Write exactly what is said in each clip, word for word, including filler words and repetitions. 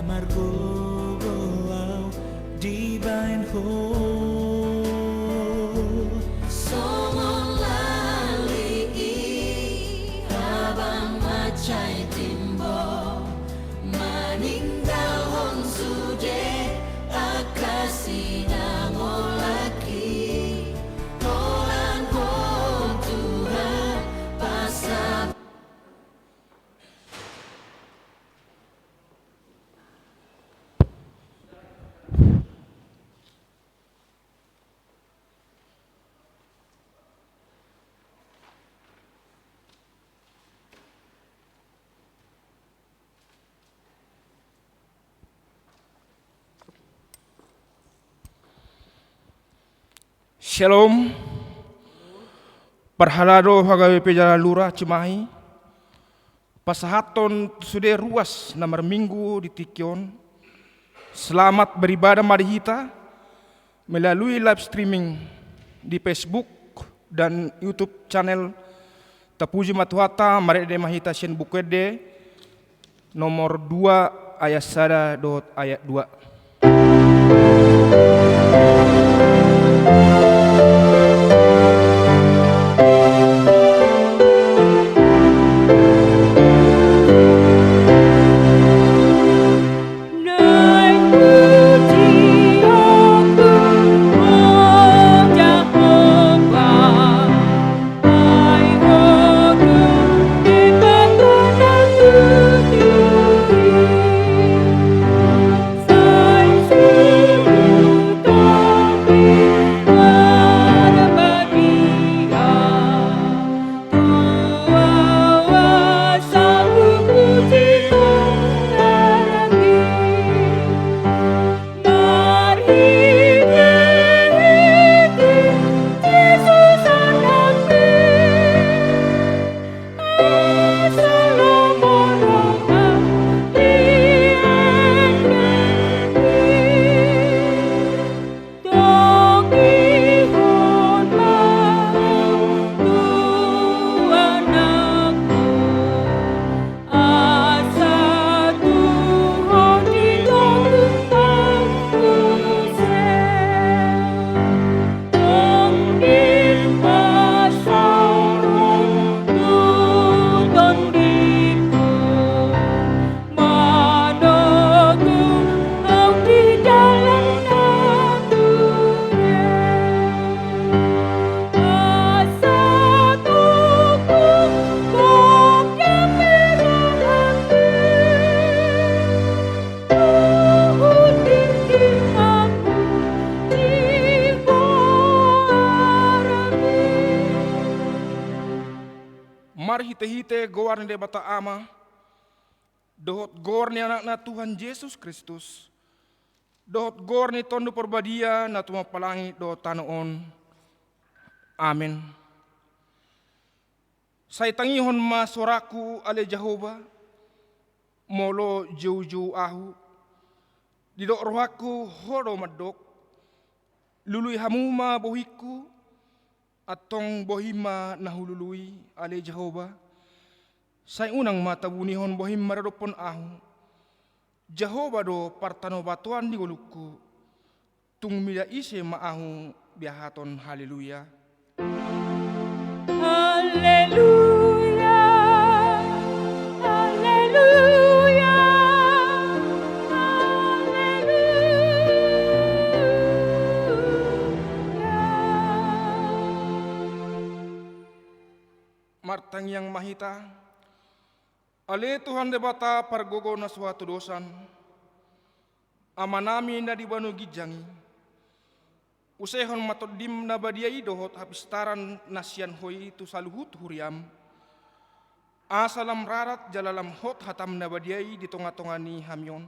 Margogo au dibaen Ho. Songon lali i abang mansai timbo, maninggalhon sude angka sinangolaki. Holan Ho Tuhan, pasab- Shalom. Parhalado, hagabe pe jala lura Cimahi. Pasahathon tu sude ruas na marminggu di tingki on. Selamat beribadah ma di hita melalui live streaming di Facebook dan YouTube channel. Tapuji ma Tuhanta, marende ma hita sian Buku Ende nomor dua ayat sada dohot ayat dua. Manotung au di dalan na ture, asa tumungkun gok ni rohangku, huhut tingki mampuji goarMi. Marhitehite goar ni Debata Ama, dohot goar ni Anakna Tuhan Jesus Kristus, dohot goar ni Tondi Parbadia na tumompa langit dohot tano on. Amen. Sai tangihon ma sorangku, ale Jahowa, molo joujou ahu. Didok rohangku, Ho do mandok: Lului hamu ma bohingku. Antong bohim ma na hulului, ale Jahowa. Sai unang ma tabunihon bohim maradophon ahu. Jahowa do partanobatoan ni ngolungku. Tung mida ise ma ahu beahaton haleluya. Haleluya, haleluya, haleluya. Martangiang ma hita. Ale Tuhan Debata pargogo na so hatudosan, Amanami na di banua ginjang i, usehon ma Tondim na badia i dohot hapistaran na sian Ho i tu saluhut huriaM, asa lam rarat jala lam hot hataM na badia i di tongatonga ni hami on.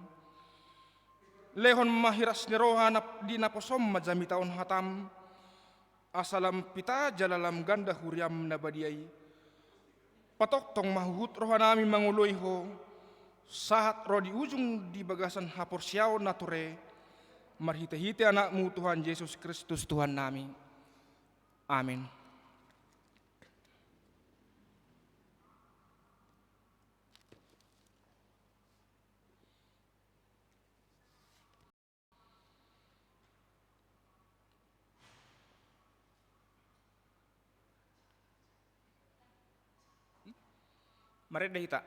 Lehon ma hiras ni roha na, di naposoM manjamita on hataM, asa lam pita jala lam ganda huriaM na badia i. Patongtong ma huhut rohanami mangoloi Ho, sahat ro di ujung di bagasan haporseaon na ture, marhitehite AnakMu Tuhan Jesus Kristus Tuhannami. Amen. Marende hita.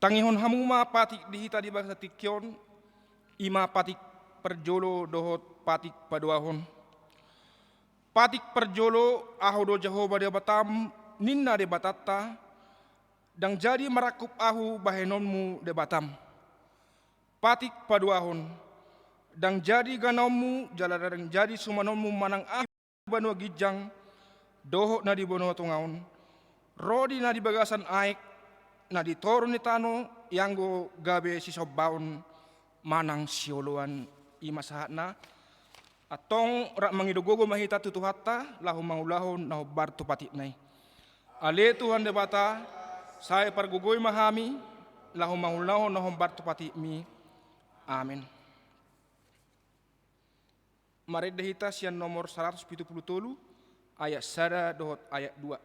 Tangihon hamu ma patik di hita di bagasan tingki on, i ma patik parjolo dohot patik paduahon. Patik parjolo, Ahu do Jahowa Debatam, ninna Debatanta, ndang jadi marangkup Ahu bahenonmu Debatam. Patik paduahon, ndang jadi ganaonmu jala ndang jadi sumanonmu manang aha banua ginjang dohot na di banua tonga on, ro di na di bagasan aek, na di toru ni tano, i anggo gabe sisombaon manang sioloan. I ma sahatna. Antong rap mangido gogo ma hita tu Tuhanta laho mangulahon na hombar tu patikna i. Ale Tuhan Debata, sai pargogoi ma hami laho mangulahon na hombar tu patikmi. Amen. Marende hita sian nomor saratus pitu pulu tolu, ayat sada dohot ayat dua.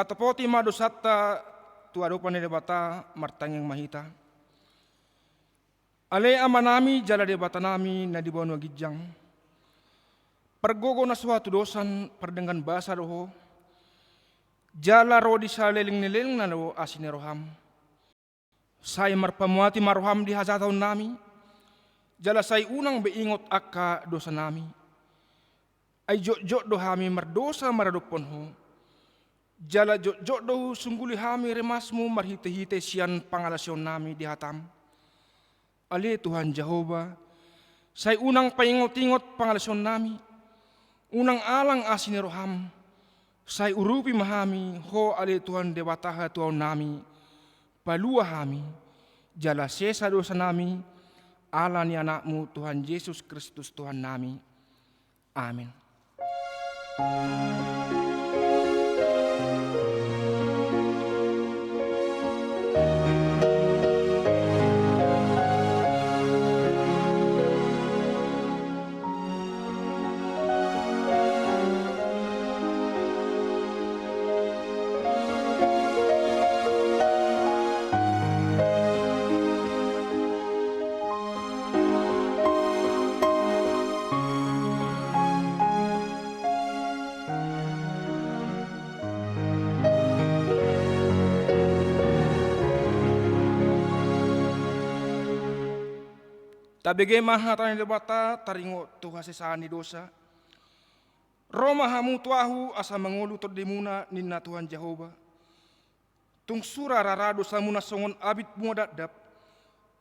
Atopoti ma dosanta tu adopan ni Debata, martangiang ma hita. Ale Amanami jala Debatanami na di banua ginjang, pargogo na so hatudosan pardenggan basa do Ho, jala ro di saleleng ni lelengna do asi ni roham. Sai marpamuati ma roham di hajahatonnami, jala sai unang be ingot angka dosanami. Ai jotjot do hami mardosa maradophon Ho, jala jotjot do husungguli hami rimasmu marhitehite sian pangalaosionnami di hatam. Ale Tuhan Jahowa, sai unang paingotingot pangalaosionnami, unang alang asi ni roham, sai urupi ma hami Ho ale Tuhan Debata hatuaonnami, palua hami, jala sesa dosanami, ala ni Anakmu Tuhan Jesus Kristus Tuhannami. Amin. Tabege ma hata ni Debata taringot tu hasesaan ni dosa. Ro ma hamu tu Ahu asa mangolu tondimuna, ninna Tuhan Jahowa. Tung sura rara dosamuna songon abit bunga dakdak,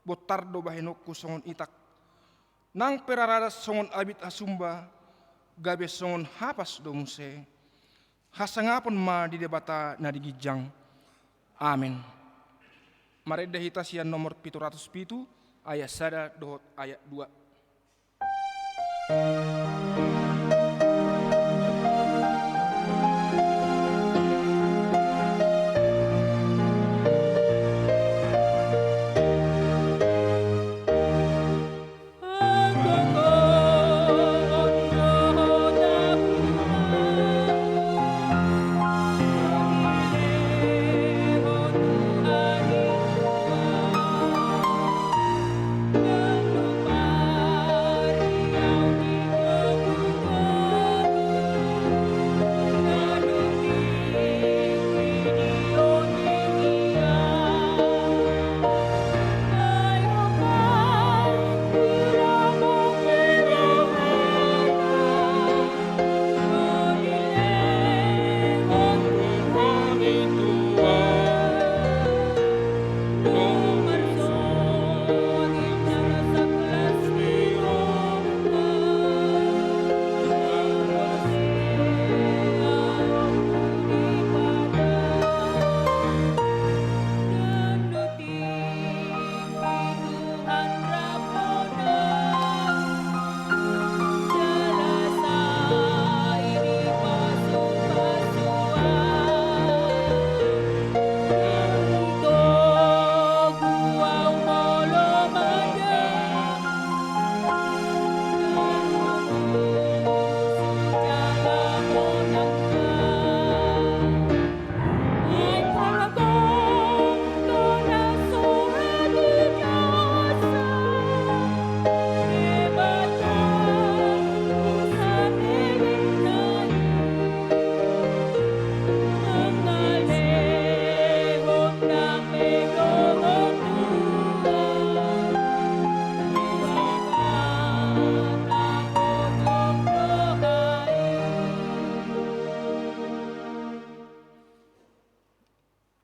bontar do bahenonku songon itak. Nang pe rara das songon abit hasumba, gabe songon hapas do muse. Hasangapon ma di Debata na di ginjang. Amin. Marende hita sian nomor pitu ratus pitu, ayat sada dohot ayat dua.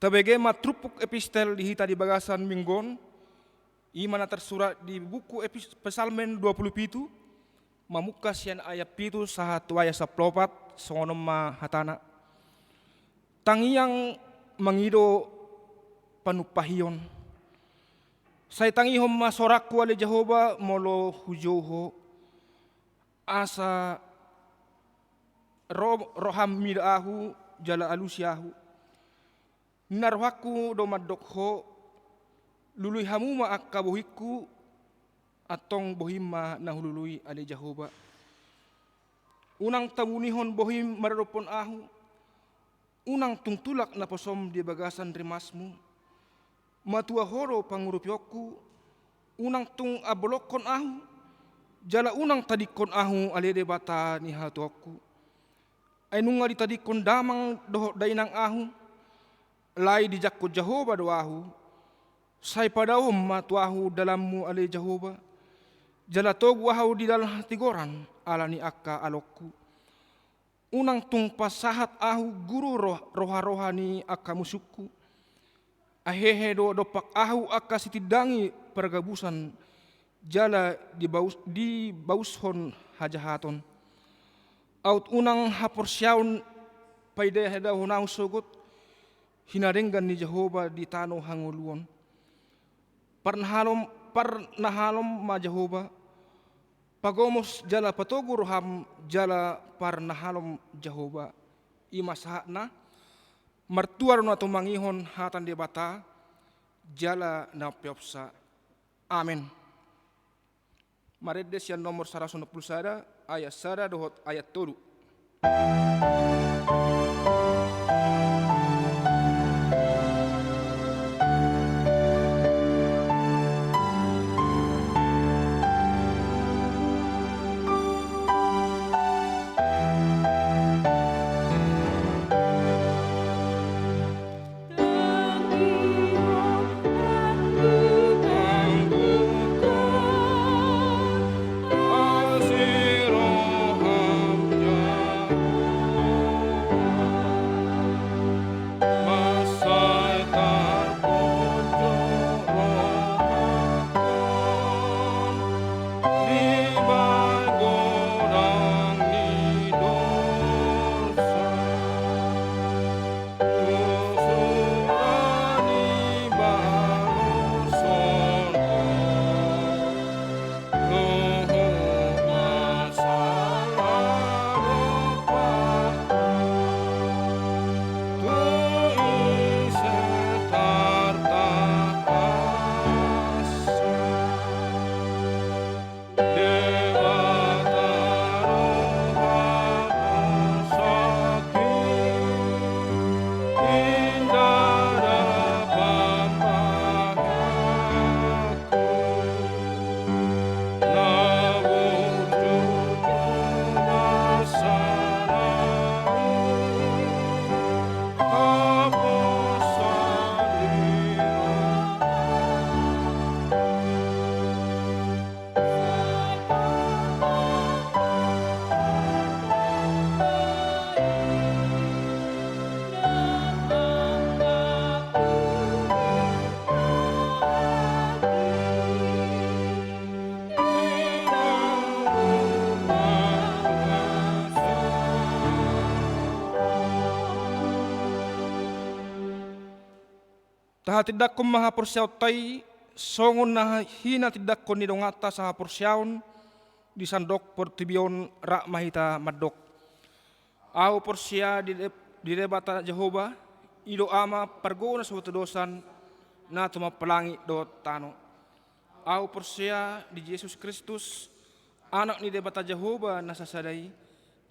Tabege ma turpuk epistel di hita di bagasan minggu on, i ma na tarsurat di buku epis-, Psalmen dua pulu pitu, mamungka sian ayat pitu sahat tu ayat sampulu opat, songon on ma hatana. Tangiang mangido panumpahion. Sai tangihon ma sorangku ale Jahowa molo hujou Ho. Asa ro-, roham mida ahu, jala alusi ahu. Ninna rohangku do mandok Ho, lului hamu ma angka bohingku, antong bohim ma na hulului ale Jahowa. Unang tamunihon bohim maradophon ahu, Unang tung tulak naposom di bagasan rimasmu, matua Ho do pangurupionku. Unang tung ambolongkon ahu, jala unang tadingkon ahu ale Debata ni hatuaonku. Ai nunga ditadingkon damang dohot dainang ahu, alai dijangkon Jahowa do ahu. Sai padaohon ma tu ahu dalanmu ale Jahowa, jala togu ahu di dalan hatigoran ala ni angka alongku. Unang tung pasahat ahu guru roh-, roha-roha ni angka musungku. Ai hehe do dompak ahu angka sitindangi pargabusan, jala dibaus-, dibaushon hajahaton. Aut unang haporseaon paidaidahon ahu sogot hinadenggan ni Jahowa di tano hangoluon. Parnahalom, parnahalom ma Jahowa, pagomos jala patogu roham jala parnahalom Jahowa. I ma sahatna. Martua do na tumangihon hata ni Debata jala na umpeopsa. Amen. Marende sian nomor saratus onom pulu sada, ayat sada dohot ayat tolu. Tahatindangkon ma haporseaonta i, songon na hinatindangkon ni donganta sahaporseaon di sandok portibi on. Rap ma hita mandok. Ahu porsea di De-, di Debata Jahowa, i do Ama pargogo na so hutudosan, na tumompa langit dohot tano. Ahu porsea di Jesus Kristus, Anak ni Debata Jahowa na sasada i,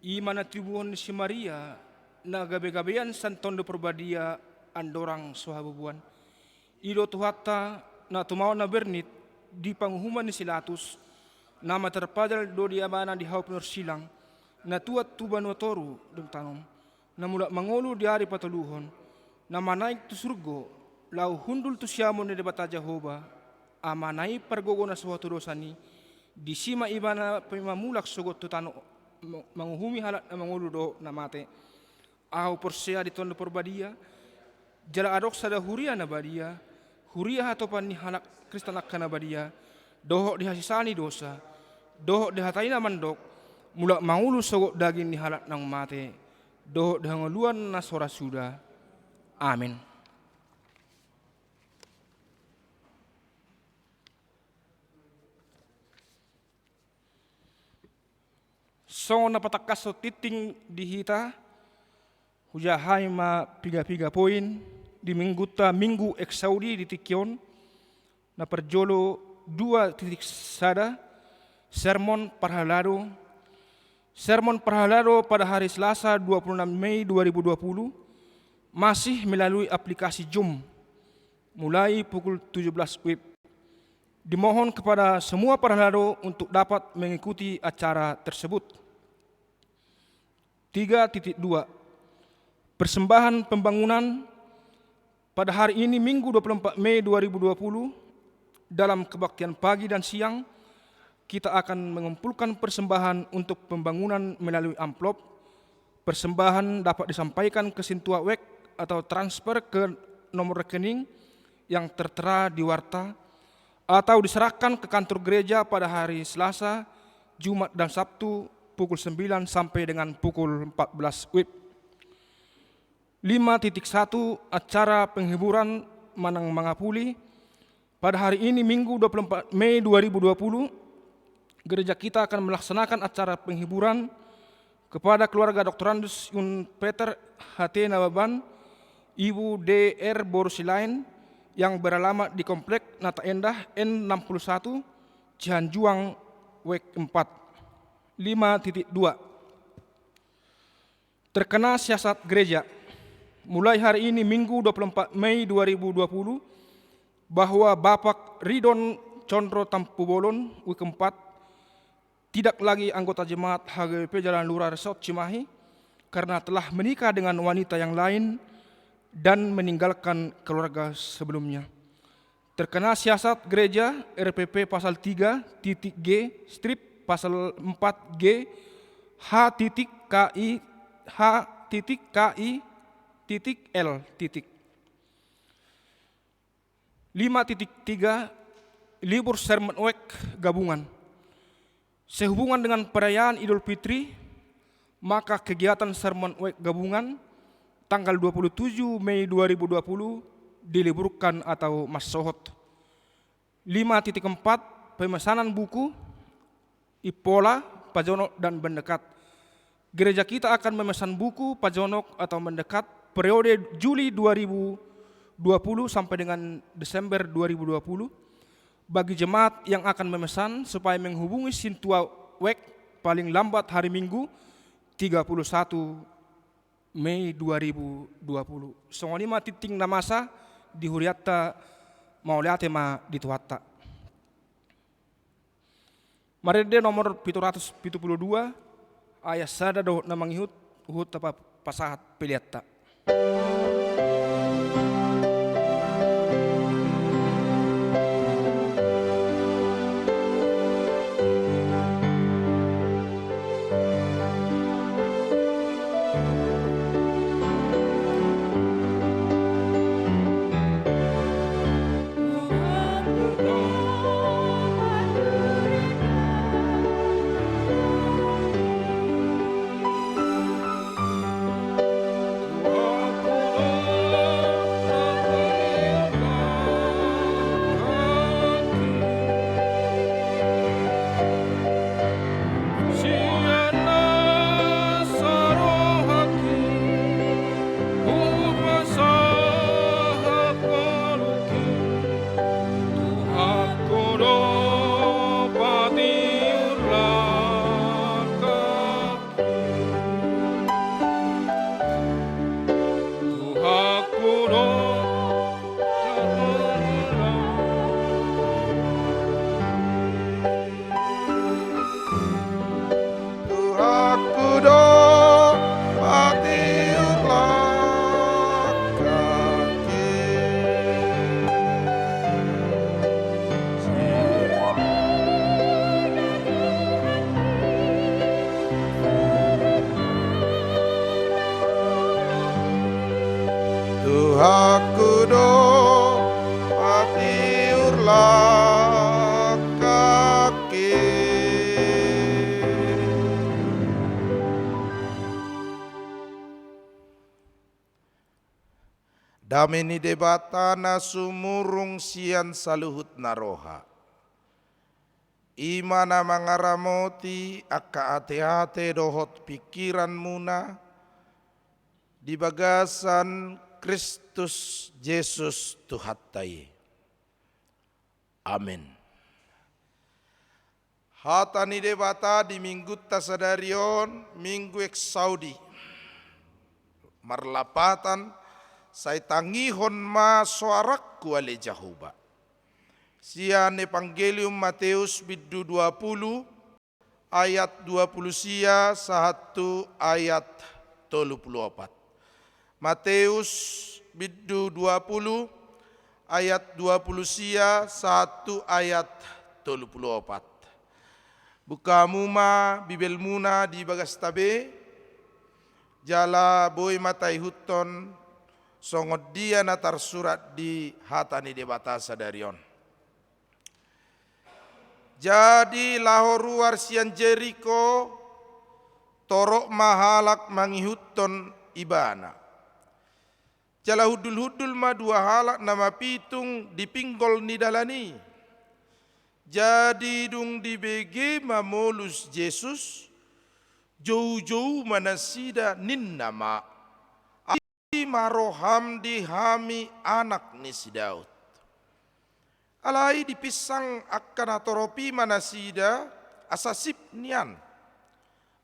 i ma na tinubuhon ni si Maria, na gabegabean sian Tondi Porbadia, andorang so habubuan. I do Tuhanta, na tumaon na bernit di panguhuman ni si Latus, na materpajal do di Ibana di hau pinorsilang, na tuat tu banua toru dung tanom, na mulak mangolu di ari patoluhon, na manaek tu surgo, laho hundul tu siamun ni Debata Jahowa, Amana i pargogo na so hutudosan i, disi ma Ibana pe mamulak sogot tu tano, ma-, manguhumi halak na mangolu dohot na mate. Ahu porsea di Tondi Porbadia, jala adong sada huria na badia, huria hatopan ni halak Kristen angka na badia, dohot di hasesaan ni dosa, dohot di hata i na mandok, mulak mangolu sogot daging ni halak naung mate, dohot di hangoluan na so ra suda. Amen. Songon na patangkas tingting di hita, hujaha hami ma piga-piga poin di Minggunta, Minggu Exaudi di tingki on, na parjolo dua titik sada, sermon parhalado, sermon parhalado pada hari Selasa dua puluh enam Mei dua ribu dua puluh, masih melalui aplikasi Zoom mulai pukul tujuh belas W I B. Dimohon kepada semua parhalado untuk dapat mengikuti acara tersebut. Tiga titik dua. Persembahan pembangunan pada hari ini, Minggu dua puluh empat Mei dua ribu dua puluh, dalam kebaktian pagi dan siang, kita akan mengumpulkan persembahan untuk pembangunan melalui amplop. Persembahan dapat disampaikan ke sintua W E K atau transfer ke nomor rekening yang tertera di warta, atau diserahkan ke kantor gereja pada hari Selasa, Jumat, dan Sabtu pukul sembilan sampai dengan pukul empat belas W I B. Lima titik satu, acara penghiburan manang mangapuli. Pada hari ini, Minggu dua puluh empat Mei dua ribu dua puluh, gereja kita akan melaksanakan acara penghiburan kepada keluarga Doktorandus Yun Peter H T Nababan, Ibu D R Borusilain, yang beralamat di Komplek Nata Endah N enam puluh satu, Cihanjuang, W E K empat. Lima titik dua. Terkena siasat gereja, mulai hari ini, Minggu dua puluh empat Mei dua ribu dua puluh, bahwa Bapak Ridon Condro Tampubolon, W E K empat, tidak lagi anggota jemaat H G B P Jalan Lura Resort Cimahi karena telah menikah dengan wanita yang lain dan meninggalkan keluarga sebelumnya. Terkena siasat gereja, R P P pasal tiga titik G strip pasal empat G, H titik K I, H titik K I titik L titik. Lima titik tiga, libur sermon W E K gabungan. Sehubungan dengan perayaan Idul Fitri, maka kegiatan sermon W E K gabungan tanggal dua puluh tujuh Mei dua ribu dua puluh diliburkan atau massohot. Lima titik empat, pemesanan buku, Impola, Pajonok, dan Mendekat. Gereja kita akan memesan buku Pajonok atau Mendekat periode Juli dua ribu dua puluh sampai dengan Desember dua ribu dua puluh. Bagi jemaat yang akan memesan, supaya menghubungi sintua W E K paling lambat hari Minggu, tiga puluh satu Mei dua ribu dua puluh. Songon i ma tingting na masa di hurianta, mauliate ma di Tuhanta. Marende nomor pitu ratus pitu puluh dua, ayat sada dohot na mangihut, huhut tapa pasahat peleanta. Tuhanku do patiur langkangki. Tuhanku do patiur langkangki. Dame ni Debata na sumurung sian saluhut na roha, i ma na mangaramoti angka ateate dohot pingkiranmuna di bagasan Kristus Jesus Tuhanta i. Amen. Hata ni Debata di Minggunta sadari on, Minggu Exaudi, marlapatan Sai tangihon ma soarangku ale Jahowa. Sian Evangelium Mateus bindu dua pulu ayat dua pulu sia sahat tu ayat tolu pulu opat. Mateus bindu dua pulu ayat dua pulu sia sahat tu ayat tolu pulu opat. Buka hamu ma Bibelmuna di bagasta be, jala boi ma taihuthon songon dia na tarsurat di hata ni Debata sadari on. Jadi laho ruar sian Jeriko, torop ma halak mangihuthon Ibana. Jala hundul-hundul ma dua halak na mapitung di pinggol ni dalan i. Jadi dung dibege mamolus Jesus, jou-jou ma nasida, ninna ma: Asi ma roham di hami, anak ni si Daud. Alai dipinsang angka na torop i ma nasida asa sip nian.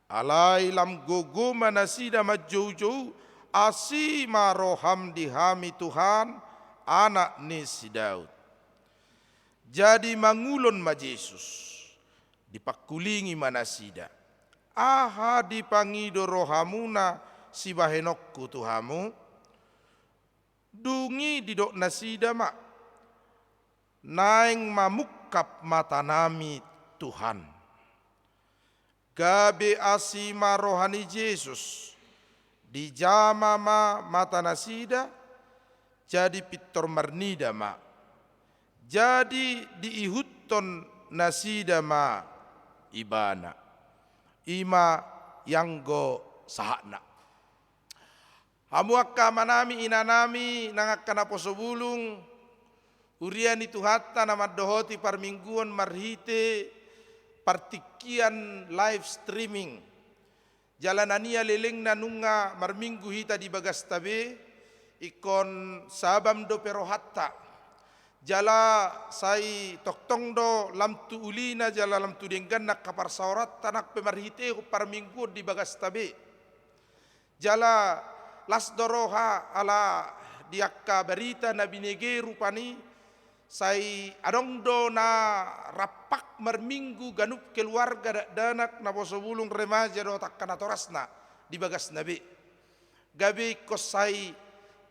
Alai lam gogo ma nasida manjou-jou: Asi ma roham di hami Tuhan, anak ni si Daud. Jadi mangulon ma Jesus, dipangkulingi ma nasida: Aha dipangido rohamuna sibahenonku tu hamu? Dung i didok nasida ma: Naeng ma mungkap matanami, Tuhan. Gabe asi ma roha ni Jesus, dijama ma mata nasida, jadi pintor marnida ma. Jadi diihuthon nasida ma Ibana. I ma ianggo sahatna. Hamu angka amanami, inanami, nang angka naposo bulung, huria ni Tuhanta na mandohoti parmingguon marhite partingkian live streaming. Jala na nialelengna nunga marminggu hita di bagasta be, ingkon sabam dope rohanta. Jala sai tongtong do lam tu ulina jala lam tu dengganna angka parsaoranta nang pe marhitehon parmingguon di bagasta be. Jala las do roha ala di angka barita na binege rupani, sai adong do na rampak marminggu ganup keluarga, dakdanak, naposo bulung, remaja dohot angka natorasna di bagasna be. Gabe ingkon sai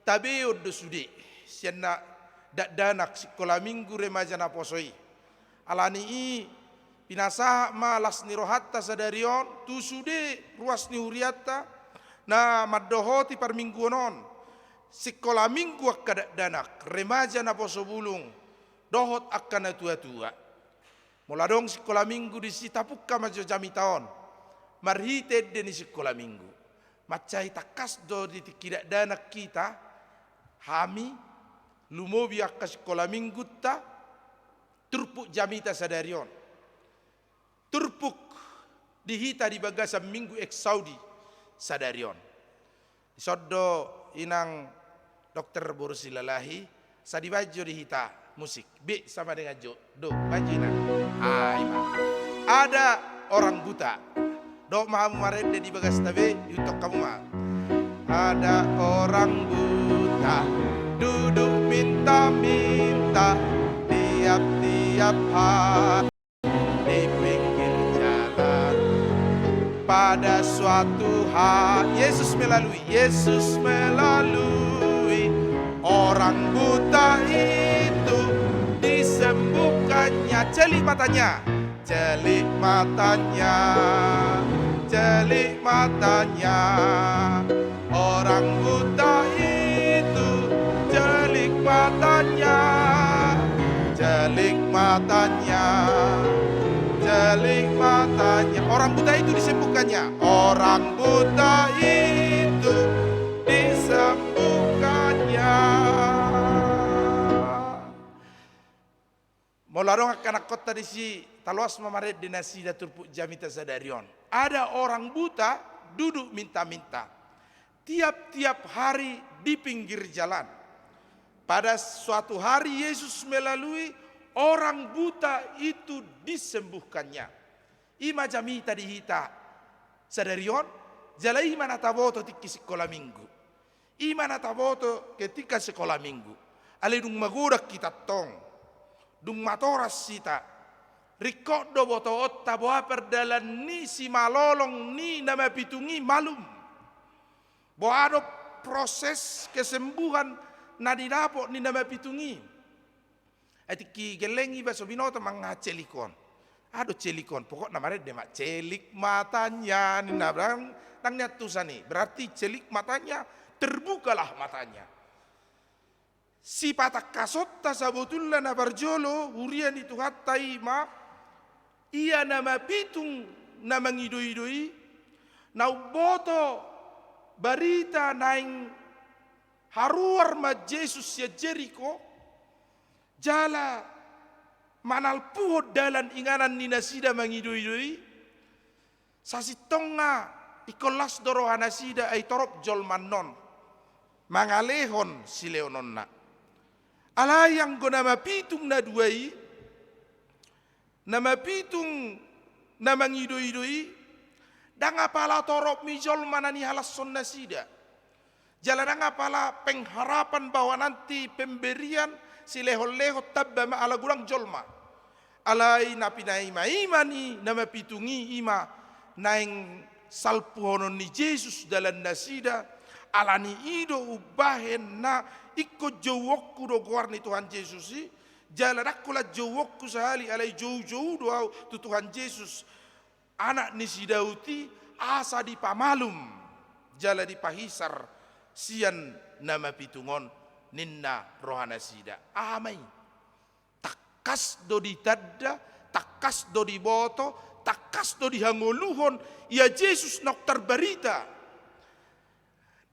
tabeon do sude sian na dakdanak, sikola minggu, remaja, naposo i. Ala ni i pinasahat ma las ni rohanta sadari on tu sude ruas ni hurianta na mandohoti parmingguon on, sikola minggu angka dakdanak, remaja, naposo bulung, dohot angka natuatua. Molo adong sikola minggu disi, tapungka ma jo jamita on marhite ende ni sikola minggu. Mansai tangkas do di tingki dakdanak hita, hami, lumobi angka sikola minggunta, turpuk jamita sadari on. Turpuk di hita di bagasan Minggu Exaudi sadari on. Dison do inang dokter boru Silalahi, sai dibaen jo di hita musik. Be sama dengan jo. Do, baen jo inang. Ah, i ma. Ada orang buta. Dohot ma hamu marende di bagasta be, ihuthon hamu ma. Ada orang buta duduk minta-minta tiap-tiap hari di pinggir jalan. Pada suatu hari Yesus melalui, Yesus melalui orang buta itu, disembuhkannya. Celik matanya, celik matanya, celik matanya. Orang buta itu celik matanya, celik matanya, celik matanya. Orang buta itu disembuhkannya. Orang buta itu disembuhkannya. Molo adong angka anakkonta disi, taloas ma marende nasida turpuk jamita sadari on. Ada orang buta duduk minta-minta tiap-tiap hari di pinggir jalan. Pada suatu hari Yesus melalui, orang buta itu disembuhkannya. I ma jamita di hita sadari on, jala i ma na taboto tingki sikola minggu. I ma na taboto ketika sikola minggu. Alai dung magodang hita tong, dung matoras hita, ringkot do botoonta boha pardalan ni simalolong ni na mapitung i malum. Boha do proses kesembuhan na didapot ni na mapitung i. Ai tingki gelleng iba so binoto mangaha celik on. Aha do celik on, pokokna marende ma celik matanya ninna, ndang, ndang niantusan i. Berarti celik matanya terbukalah matanya. Sipatangkasonta sabotulna na parjolo huria ni Tuhanta i ma, ia na mapitung na mangidoido i, na umboto barita naeng haruar ma Jesus sian Jeriko, jala manalpuhon dalan inganan ni nasida mangidoido i, sasintongna ingkon las do rohanasida ai torop jolma annon mangalehon silehononna. Alai anggo na mapitung na dua i, na mapitung na mangidoido i, ndang apala torop mi jolma na nihalashon nasida. Jala ndang apala pengharapan bahwa nanti pemberian silehonlehon tamba ma ala godang jolma. Alai na pinaimaima ni na mapitung i i ma naeng salpuhonon ni Jesus dalan nasida, alani i do umbahen na ingkon jouonku do goar ni Tuhan Jesus i, jala ndang holan jouonku sahali alai joujou do ahu tu Tuhan Jesus, Anak ni si Daud i, asa dipamalum jala dipahisar sian na mapitung on ninna rohanasida. Aha ma i? Tangkas do ditanda, tangkas do diboto, tangkas do dihangoluhon ia Jesus naung tarbarita.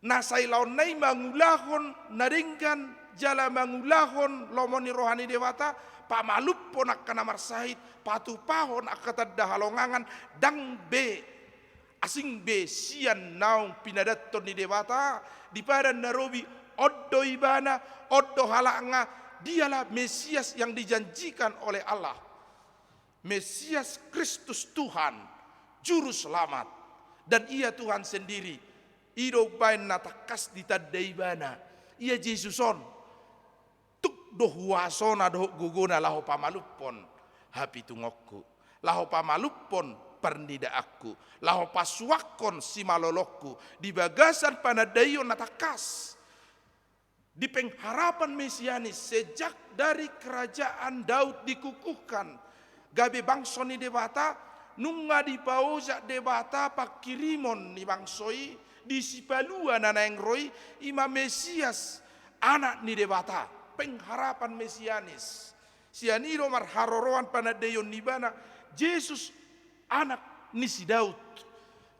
Na sailaonna i mangulahon na denggan jala mangulahon lomo ni roha ni Debata, pamalumhon angka na marsahit, patupahon angka tanda halongangan, ndang be asing be sian naung pinadanhon ni Debata di Padan na Robi, on do ibana, on do halakna, dialah Mesias yang dijanjikan oleh Allah. Mesias Kristus Tuhan, Juru Selamat, dan Ia Tuhan sendiri. I do umbahen na tangkas ditanda ibana. Ia Jesus on, tuk do huasona dohot gogona laho pamalumhon hapitungonku, laho pamalumhon parnidaanku, laho pasuanhon simalolongku di bagasan panandaion na tangkas. Di pengharapan Mesianis, sejak dari kerajaan Daud dikukuhkan gabe bangso ni Debata, nunga dipaojak Debata pangkirimon ni bangso i di Sipalua na naeng ro i, i ma Mesias, Anak ni Debata. Pengharapan Mesianis. Sian i do marharoroan panandaion ni ibana, Jesus, Anak ni si Daud.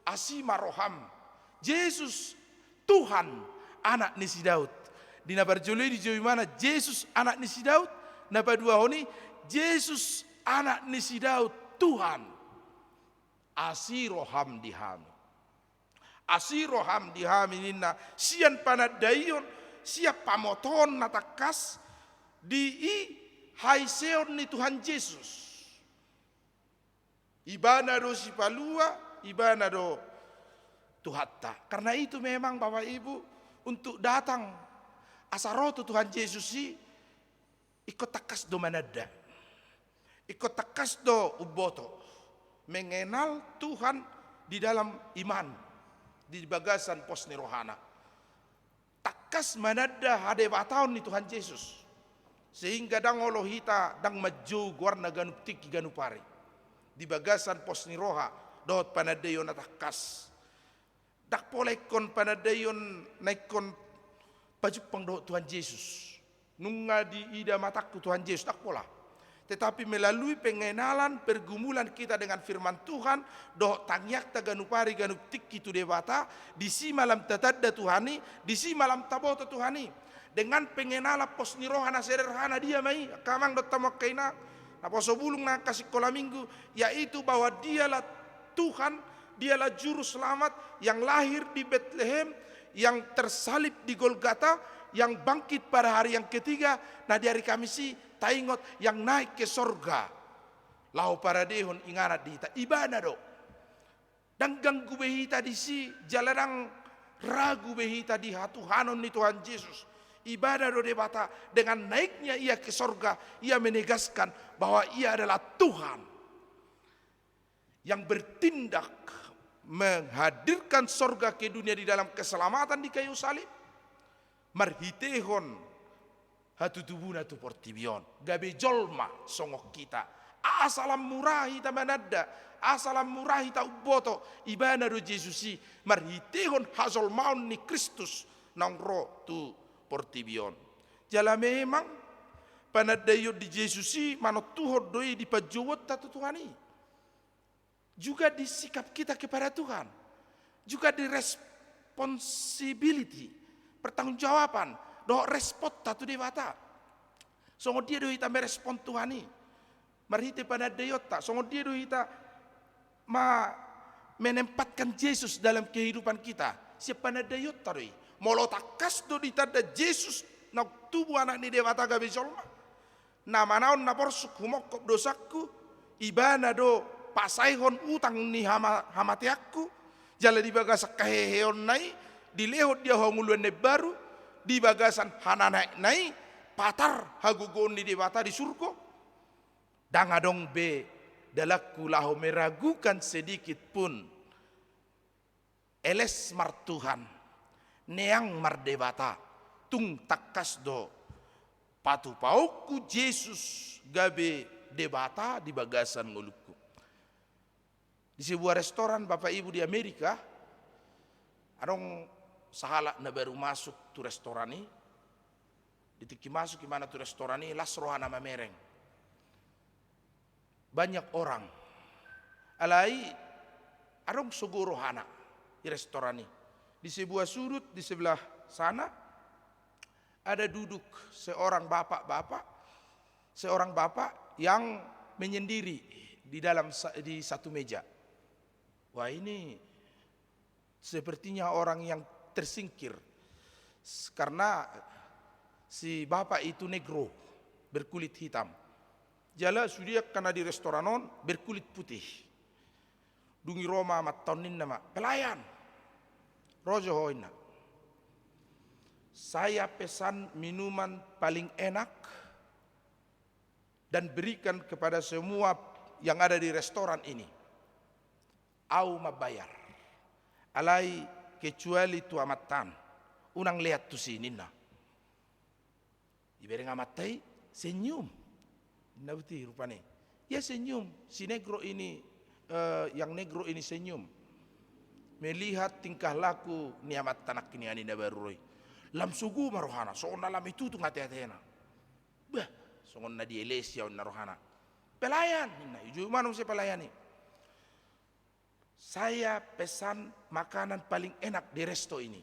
Asi ma roham. Jesus, Tuhan, Anak ni si Daud. Di na parjolo i dijou ibana Jesus, Anak ni si Daud. Na paduahon i, Jesus, Anak ni si Daud, Tuhan, asi roham di hami. Asi roham di hami ninna sian panandaion, sian pamotoon na tangkas di i haiseon ni Tuhan Jesus. Ibana do Sipalua, ibana do Tuhanta. Karena itu memang Bapak Ibu, untuk datang asa ro tu Tuhan Jesus i, ingkon tangkas do mananda. Ingkon tangkas do umboto. Mengenal Tuhan di dalam iman, di bagasan pos ni rohana. Tangkas mananda hadebataon ni Tuhan Jesus. Sehingga ndang olo hita ndang manjou goarna ganup tingki ganup ari. Di bagasan pos ni roha dohot panandaion na tangkas. Ndang pola ingkon panandaion na ingkon pajumpang dohot Tuhan Jesus. Nunga diida matangku Tuhan Jesus, ndang pola. Tetapi melalui pengenalan, pergumulan kita dengan firman Tuhan, dohot tangiangta ganup ari ganup tingki tu Debata, disi ma lam tatanda Tuhan i, disi ma lam taboto Tuhan i. Dengan pengenalan pos ni roha na sederhana, dia ma i, angka amang dohot hamu angka inang, naposo bulung nang angka sikola minggu, yaitu bahwa dialah Tuhan, dialah Juru Selamat yang lahir di Betlehem, yang tersalib di Golgata, yang bangkit pada hari yang ketiga, na di hari Kamis i taingot yang naik ke sorga. Laho paradehon inganan di hita, ibana do. Ndang ganggu be hita disi, jala ndang Ragu be hita di hatuhanon ni Tuhan Jesus. Ibana do Debata, dengan naiknya ia ke sorga, ia menegaskan bahwa ia adalah Tuhan yang bertindak menghadirkan sorga ke dunia di dalam keselamatan di kayu salib, marhitehon hatutubuna tu portibi on, gabe jolma songon hita. Asa lam mura hita mananda, asa lam mura hita umboto, ibana do Jesus i, marhitehon hajolmaon ni Kristus naung ro tu portibi on. Jala memang panandaion di Jesus i manontuhon do i di panjouonta tu Tuhan i. Juga di sikap kita kepada Tuhan, juga di responsibility, pertanggungjawaban dohot responta tu Debata. Songon dia do hita merespon Tuhan i marhite panandaionta, songon dia do hita ma-, menempatkan Jesus dalam kehidupan kita. Sian panandaionta do i. Molo tangkas do ditanda Jesus naung tubu Anak ni Debata gabe jolma, na manaon na porsuk humongkop dosangku, ibana do pasaehon utang ni hama-, hamateanku, jala di bagasan haheheonna i dilehon di ahu hangoluan na imbaru, di bagasan hananaekna i patar hagogoon ni Debata di surgo. Ndang adong be dalanku laho meragukan sedikit pun. Eles marTuhan, neang marDebata, tung tangkas do patupaonku Jesus gabe Debata di bagasan ngolungku. Di sebuah restoran, Bapak Ibu, di Amerika, adong sahalak na baru masuk tu restoran i. Di tingki masuk ibana tu restoran i, las rohana mamereng. Banyak orang. Alai adong sogo rohana di restoran i. Di sebuah sudut di sebelah sana ada duduk seorang bapak-bapak, seorang bapak yang menyendiri di dalam sa-, di satu meja. Wah, ini sepertinya orang yang tersingkir. S-, karena si bapak itu negro, berkulit hitam. Jala sude angka na di restoran on berkulit putih. Dung i ro ma amanta on, ninna ma, "Pelayan, ro jo ho," ninna. "Saya pesan minuman paling enak dan berikan kepada semua yang ada di restoran ini. Au mambayar. Alai kecuali tu amanta an, unang lean tusi," ninna. Dibereng amanta i, senyum. Ninna, "Boti rupani. Ia senyum, si negro ini, eh, yang negro ini senyum melihat tingkah laku ni amanta nangkiningan i na baru ro i." Lam sogo ma rohana, songon na lam itutung ate-atena. Bah, songon na dielesi ahu, ninna rohana. "Pelayan," ninna, "ijou ma muse pelayan i. Saya pesan makanan paling enak di resto ini.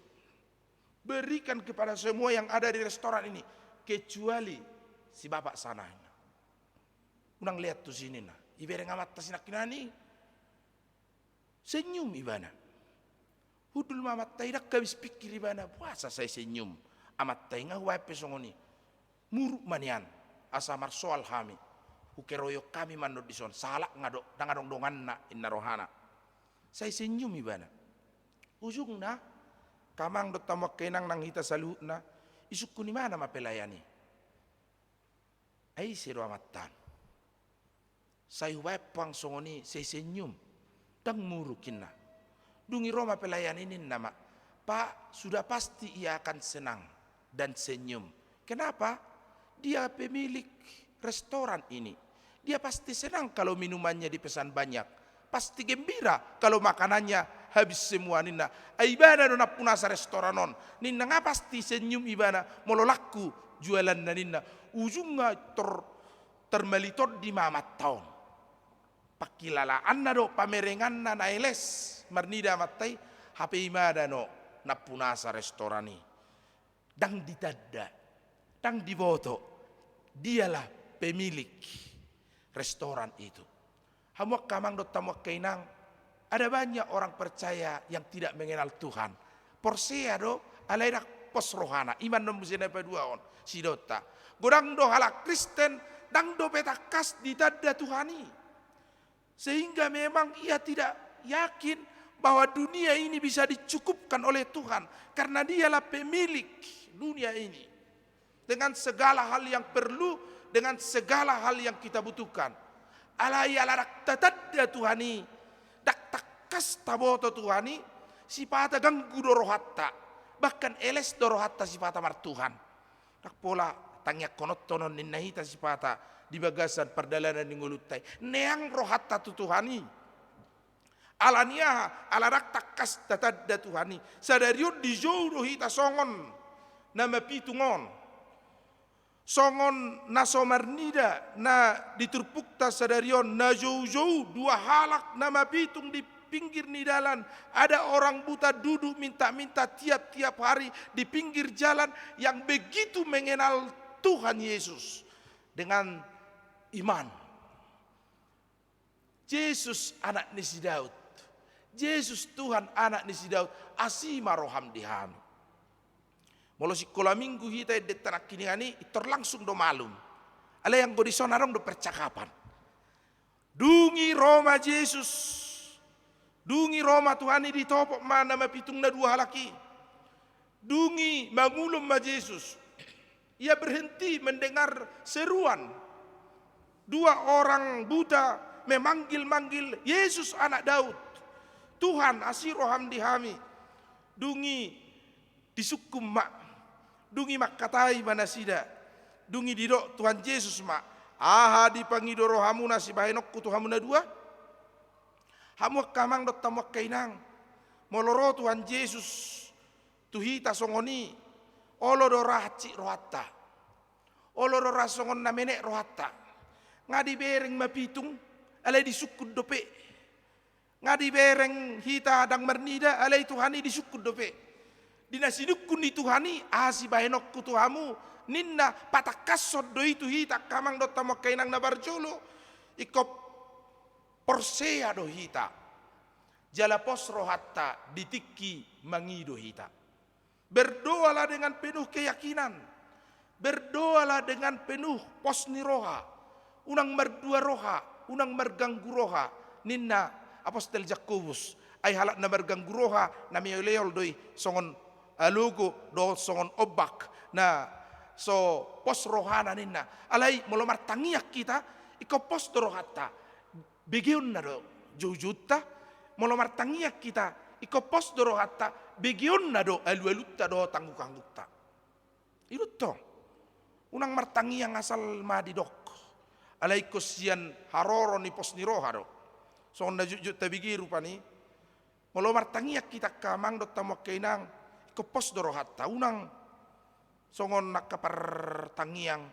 Berikan kepada semua yang ada di restoran ini, kecuali si bapak sana," ninna. "Unang lean tusi," ninna. Dibereng amanta si nangkiningan i, senyum ibana. Hundul ma amanta i, ndang habis pikir ibana, "Boasa sai senyum amanta i, nga hubaen pe songon i. Muruk ma nian, asa marsoal hami. Hukeroion hami ma annon dison, sahalak nga do, ndang adong donganna," ninna rohana. Sai senyum ibana. Ujungna, angka amang dohot hamu angka inang nang hita saluhutna, isungkun ibana ma pelayan i. "Ai ise do amanta an? Sai hubaen pe au songon i, sai senyum. Ndang muruk," ninna. Dung i ro ma pelayan i, ninna ma, "Pak, sudah pasti ia akan senang dan senyum. Kenapa? Dia pemilik restoran ini. Dia pasti senang kalau minumannya dipesan banyak. Pasti gembira kalau makanannya habis semua," ninna. "Ai ibana do nampunasa restoran on," ninna, "nga pasti senyum ibana molo laku jualanna," ninna. Ujungna tor-, tarmali tondi ma amanta on. Pangkilalaanna dohot pamerenganna na eles marnida amanta i, hape ibana do nampunasa restoran i. Ndang ditanda, ndang diboto, dialah pemilik restoran itu. Hamu angka amang dohot hamu angka inang, ada banyak orang percaya yang tidak mengenal Tuhan. Porsea do, alai ndang pos rohana, i ma annon muse na paduahon, sidohononta. Godang do halak Kristen, ndang dope tangkas ditanda Tuhan i. Sehingga memang ia tidak yakin bahwa dunia ini bisa dicukupkan oleh Tuhan, karena Dialah pemilik dunia ini. Dengan segala hal yang perlu, dengan segala hal yang kita butuhkan. Alai ala ndang tatanda Tuhan i, ndang tangkas taboto Tuhan i, sipata ganggu do rohanta, bahkan eles do rohanta sipata martuhan. Ndang pola tangiangkononta on ninna hita sipata di bagasan pardalanan ni ngolunta i. Neang rohanta tu Tuhan i. Ala ni aha? Ala ndang tangkas tatanda Tuhan i. Sadari on dijou do hita songon na mapitung on. Songon na so marnida na di turpukta sadari on, na joujou dua halak na mapitung di pinggir ni dalan. Ada orang buta duduk minta-minta tiap-tiap hari di pinggir jalan, yang begitu mengenal Tuhan Yesus dengan iman. Jesus, anak ni si Daud. Jesus, Tuhan, anak ni si Daud. Asi ma roham di hami. Molo sikola minggu hita endenta nangkiningan i, pintor langsung do malum. Alai anggo dison adong do percakapan. Dung i ro ma Jesus. Dung i ro ma Tuhan i, ditopot ma na mapitung na dua halak i. Dung i mangulon ma Jesus. Ia berhenti mendengar seruan dua orang buta memanggil-manggil, "Yesus, anak Daud, Tuhan, asi roham di hami." Dung i disungkun ma. Dung i mangkatai ma nasida. Dung i didok Tuhan Jesus ma, "Aha dipangido rohamuna sibahenonku tu hamu na dua?" Hamu angka amang dohot hamu angka inang, molo ro Tuhan Jesus tu hita songon i, olo do ra hansit rohanta. Olo do ra songon na menek rohanta. Nga dibereng mapitung, alai disungkun dope. Nga dibereng hita ndang marnida, alai Tuhan i disungkun dope. Di na sinungkun ni Tuhan i, "Aha sibahenonku tu hamu?" ninna, patangkashon do i tu hita angka amang dohot hamu angka inang na parjolo. Ingkon porsea do hita. Jala pos rohanta di tingki mangido hita. Berdoalah dengan penuh keyakinan. Berdoalah dengan penuh pos ni roha. Unang mardua roha, unang marganggu roha, ninna apostel Jakobus. Ai halak na marganggu roha, na meoleol do i, songon alogo dohot songon ombak na so pos rohana ninna. Alai molo martangiang hita, ingkon pos do rohanta. Begeonna do joujounta. Molo martangiang hita, ingkon pos do rohanta, begeonna do alualunta dohot anggukangguta. I do tong. Unang martangiang asal ma didok. Alai ingkon sian haroro ni pos ni roha do. Songon na jotjot tabege rupani. Molo martangiang hita angka amang dohot hamu angka inang, ingkon pos do rohanta, unang songon angka partangiang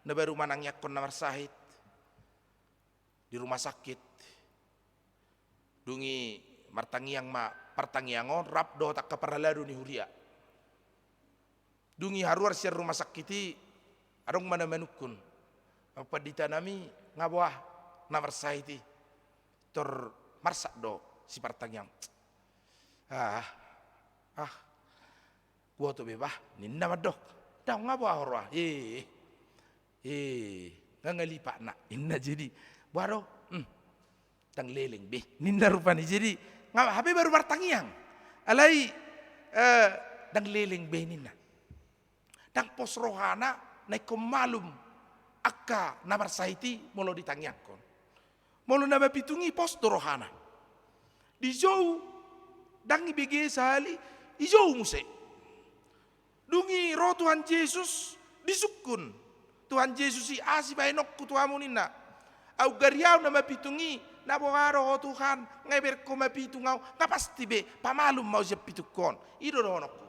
na baru manangiangkon na marsahit di rumah sakit. Dung i martangiang ma, partangiang on rap dohot angka parhalado ni huria. Dung i haruar sian rumah sakit i, adong ma na manungkun, "Amang pandita nami, nga boha na marsahit i?" Tor marsak do si partangiang, "Ah, ah, boha do be bah," ninna mandok. "Daong, nga boha ho roha?" "Eh, eh, nga ngalipatna," ninna. Jadi, "Boha do?" "Hmm, ndang leleng be," ninna rupani. Jadi, nga hape baru martangiang. Alai, eh, "Ndang leleng be," ninna. Ndang pos rohana na ingkon malum angka na marsahit i molo ditangiangkon. Molo na mapitung i pos do rohana. Dijou, ndang ibege sahali, ijou muse. Dung i ro Tuhan Jesus, disungkun Tuhan Jesus i, "Aha sibahenonku tu hamu?" ninna. "Ahu gari ahu na mapitung i." "Na boha do ho Tuhan, nga ibereng ho mapitung ahu, nga pasti be pamalum ma ahu sian pitungkon." I do dohononku.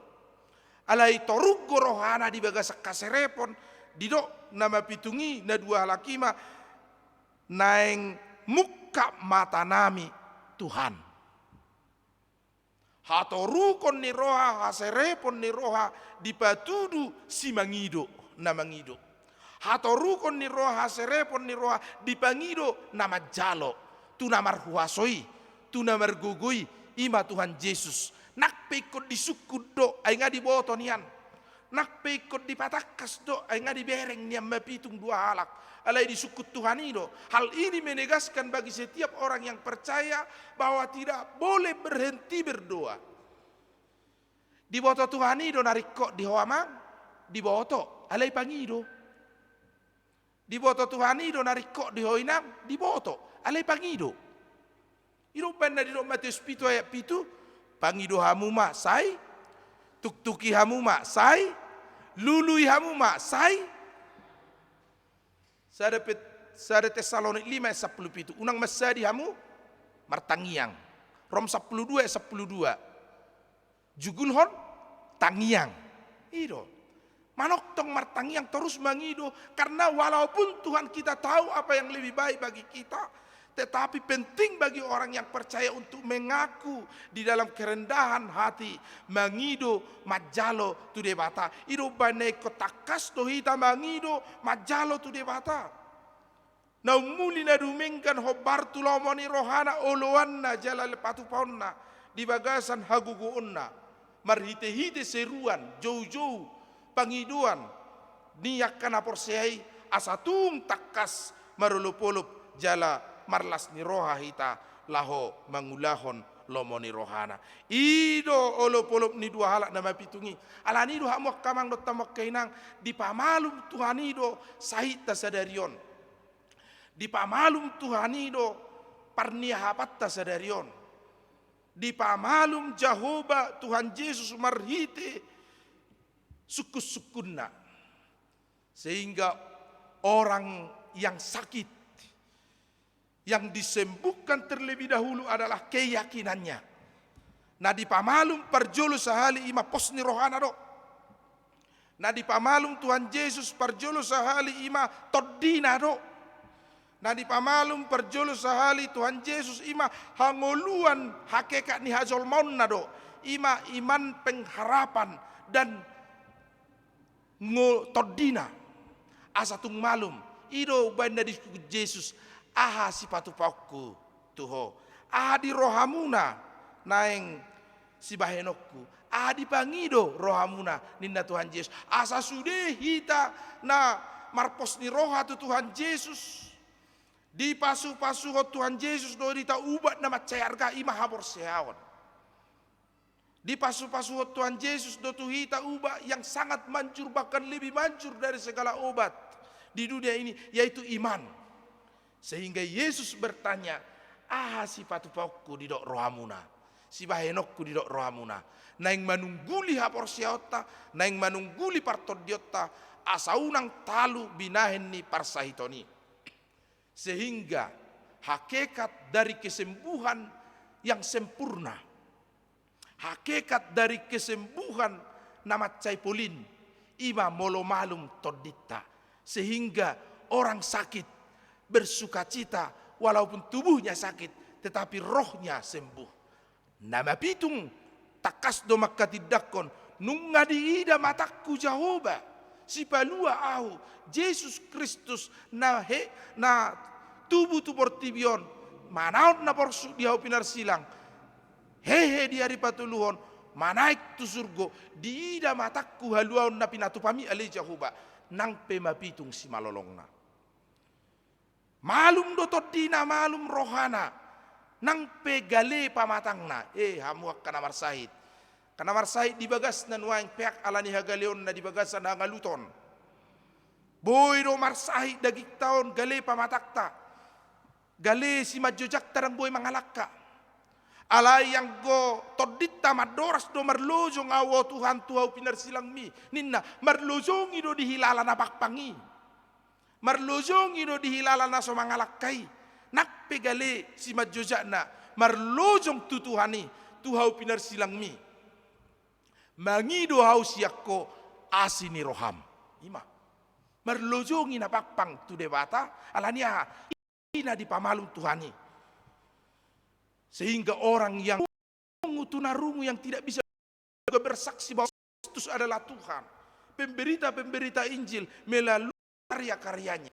Alai toruk do rohana di bagasan haserepon, didok na mapitung i, na dua halak i ma, "Naeng mungkap matanami, Tuhan." Hatorukon ni roha, haserepon ni roha dipatudu simangido, na mangido. Hatorukon ni roha, haserepon ni roha dipangido na manjalo, tu na marhuaso i, tu na margogo i, i ma Tuhan Jesus. Nang pe ingkon disungkun do, ai nga diboto nian. Nang pe ingkon dipatangkas do, ai nga dibereng nian Mapitung dua halak. Alai disungkun Tuhan i do. Hal ini menegaskan bagi setiap orang yang percaya bahwa tidak boleh berhenti berdoa. Diboto Tuhan i do na ringkot di ho amang, diboto, alai pangido. Diboto Tuhan i do na ringkot di ho inang, diboto, alai pangido. I do umbahen na didok Matius pitu ayat pitu, pangido hamu ma sai, tuktuki hamu ma sai, lului hamu ma sai. Sada Pet-, sada Tessalonik lima ayat sampulu pitu, unang mansadi hamu martangiang. Rom sampulu dua ayat sampulu dua. Jugulhon tangiang. I do. Manongtong martangiang torus mangido, karena walaupun Tuhan kita tahu apa yang lebih baik bagi kita, tetapi penting bagi orang yang percaya untuk mengaku di dalam kerendahan hati, mangido, manjalo tu Debata. I do umbahen na ingkon tangkas do hita mangido, manjalo tu Debata. Na umuli na dumenggan hombar tu lomo ni rohana oloanna jala patupaonna di bagasan hagogoonna, marhitehite seruan, joujou, pangidoan ni angka na porsea i, asa tung tangkas marolopolop jala marlas ni roha hita laho mangulahon lomo ni rohana. I do olopolop ni dua halak na mapitung i. Alani i do hamu angka amang dohot hamu angka inang, dipamalum Tuhan i do sahitta sadari on. Dipamalum Tuhan i do parniahapanta sadari on. Dipamalum Jahowa Tuhan Jesus marhite sungkunsungkunna. Sehingga orang yang sakit, yang disembuhkan terlebih dahulu adalah keyakinannya. Na dipamalum parjolo sahali i ma pos ni rohana do. Na dipamalum Tuhan Jesus parjolo sahali i ma tondina do. Na dipamalum parjolo sahali Tuhan Jesus i ma hangoluan hakikat ni hajolmaonna do. I ma iman pengharapan dan ngo-, tondina. Asa tung malum. I do umbahen na didok Jesus, aha sipatupaonku tu ho? Aha di rohamuna naeng sibahenonku? Aha dipangido rohamuna, ninna Tuhan Jesus. Asa sude hita na marpos ni roha tu Tuhan Jesus, dipasupasuhon Tuhan Jesus do hita ubat na mansai arga, i ma haporseaon. Dipasupasuhon Tuhan Jesus do tu hita ubat yang sangat manjur, bahkan lebih manjur dari segala obat di dunia ini, yaitu iman. Sehingga Yesus bertanya, aha sipatupaonku didok rohamuna, sibahenonku didok rohamuna? Naeng manungguli haporseaonta, naeng manungguli partondionta, asa unang talu binahen ni parsahiton i. Sehingga hakikat dari kesembuhan yang sempurna, hakikat dari kesembuhan na mansai polin, i ma molo malum tondinta. Sehingga orang sakit bersukacita, walaupun tubuhnya sakit, tetapi rohnya sembuh. Na mapitung, tangkas do mangkatindangkon, nunga diida matangku Jahowa, sipalua ahu, Jesus Kristus, na he-, na tubu tu portibi on, manaon na porsuk di hau pinarsilang, hehe di ari patoluhon, manaek tu surgo, diida matangku haluaon na pinatupami ale Jahowa, nang pe mapitung simalolongna. Malum do tondina, malum rohana, nang pe gale pamatangna. Eh, hamu angka na marsahit. Angka na marsahit di bagasna nuaeng peak ala ni hagaleonna di bagasan hangaluton. Boi do marsahit dagingta on, gale pamatangta. Gale simanjojangta ndang boi mangalangka. Alai anggo tondinta mandoras do marlojong ahu o Tuhan tu hau pinarsilangmi. Ninna, marlojongi do dihilala na pangpang i. Marlojongi do dihilala na so mangalangka i, nang pe gale simanjojakna, marlojong tu Tuhan i, tu hau pinarsilangmi. Mangido ahu sian ho asi ni roham. I ma. Marlojongi na pangpang tu Debata, ala ni aha? I na dipamalum Tuhan i. Sehingga orang yang rungu tu na rungu, yang tidak bisa juga bersaksi bahwa Kristus adalah Tuhan. Pemberita-pemberita Injil melalui karya-karyanya.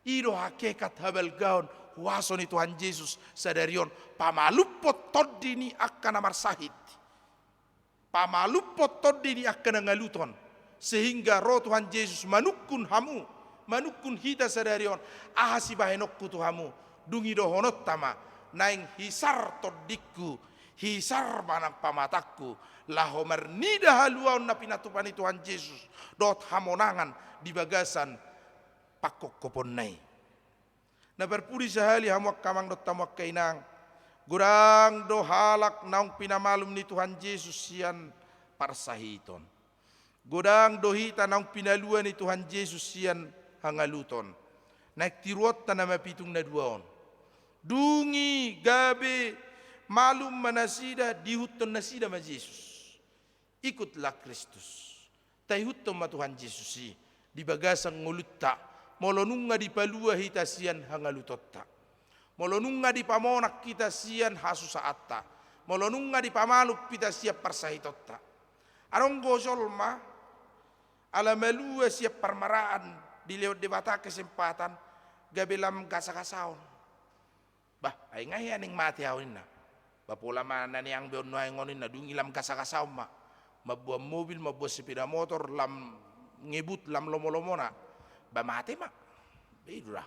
I do hakikat habalgaon huaso ni Tuhan Jesus sadari on. Pamalumhon tondi ni angka na marsahit. Pamalumhon tondi ni angka na ngaluton. Sehingga ro Tuhan Jesus manungkun hamu, manungkun hita sadari on, aha sibahenonku tu hamu, dung i dohononta ma, naeng hisar tondingku, hisar ma nang pamatangku, laho marnida haluaon na pinatupa ni Tuhan Jesus, dohot hamonangan di bagasan pangkophoponna i. Na parpudi sahali hamu angka amang dohot hamu angka inang, godang do halak naung pinamalum ni Tuhan Jesus sian parsahiton. Godang do hita naung pinalua ni Tuhan Jesus sian hangaluton. Naeng tiruonta na mapitung na dua on. Dung i gabe malum ma nasida, diihuthon nasida ma Jesus. Ikutlah Kristus. Taihuthon ma Tuhan Jesus i di bagasan ngolunta, molo nunga dipalua hita sian hangalutonta. Molo nunga dipamonang hita sian hasusaanta. Molo nunga dipamalum hita sian parsahitonta. Adong do jolma, ala malua sian parmaraan dilehon Debata kesempatan, gabe lam gasagasaon. Bah, ai nga hea naeng mate ahu ninna. Bah, pola ma na nian be on nuaeng on ninna, dung i lam gasagasaon ma. Mamboan mobil, mamboan sepeda motor, lam ngebut, lam lomolomona. Bah, mate ma. Bah, i do da.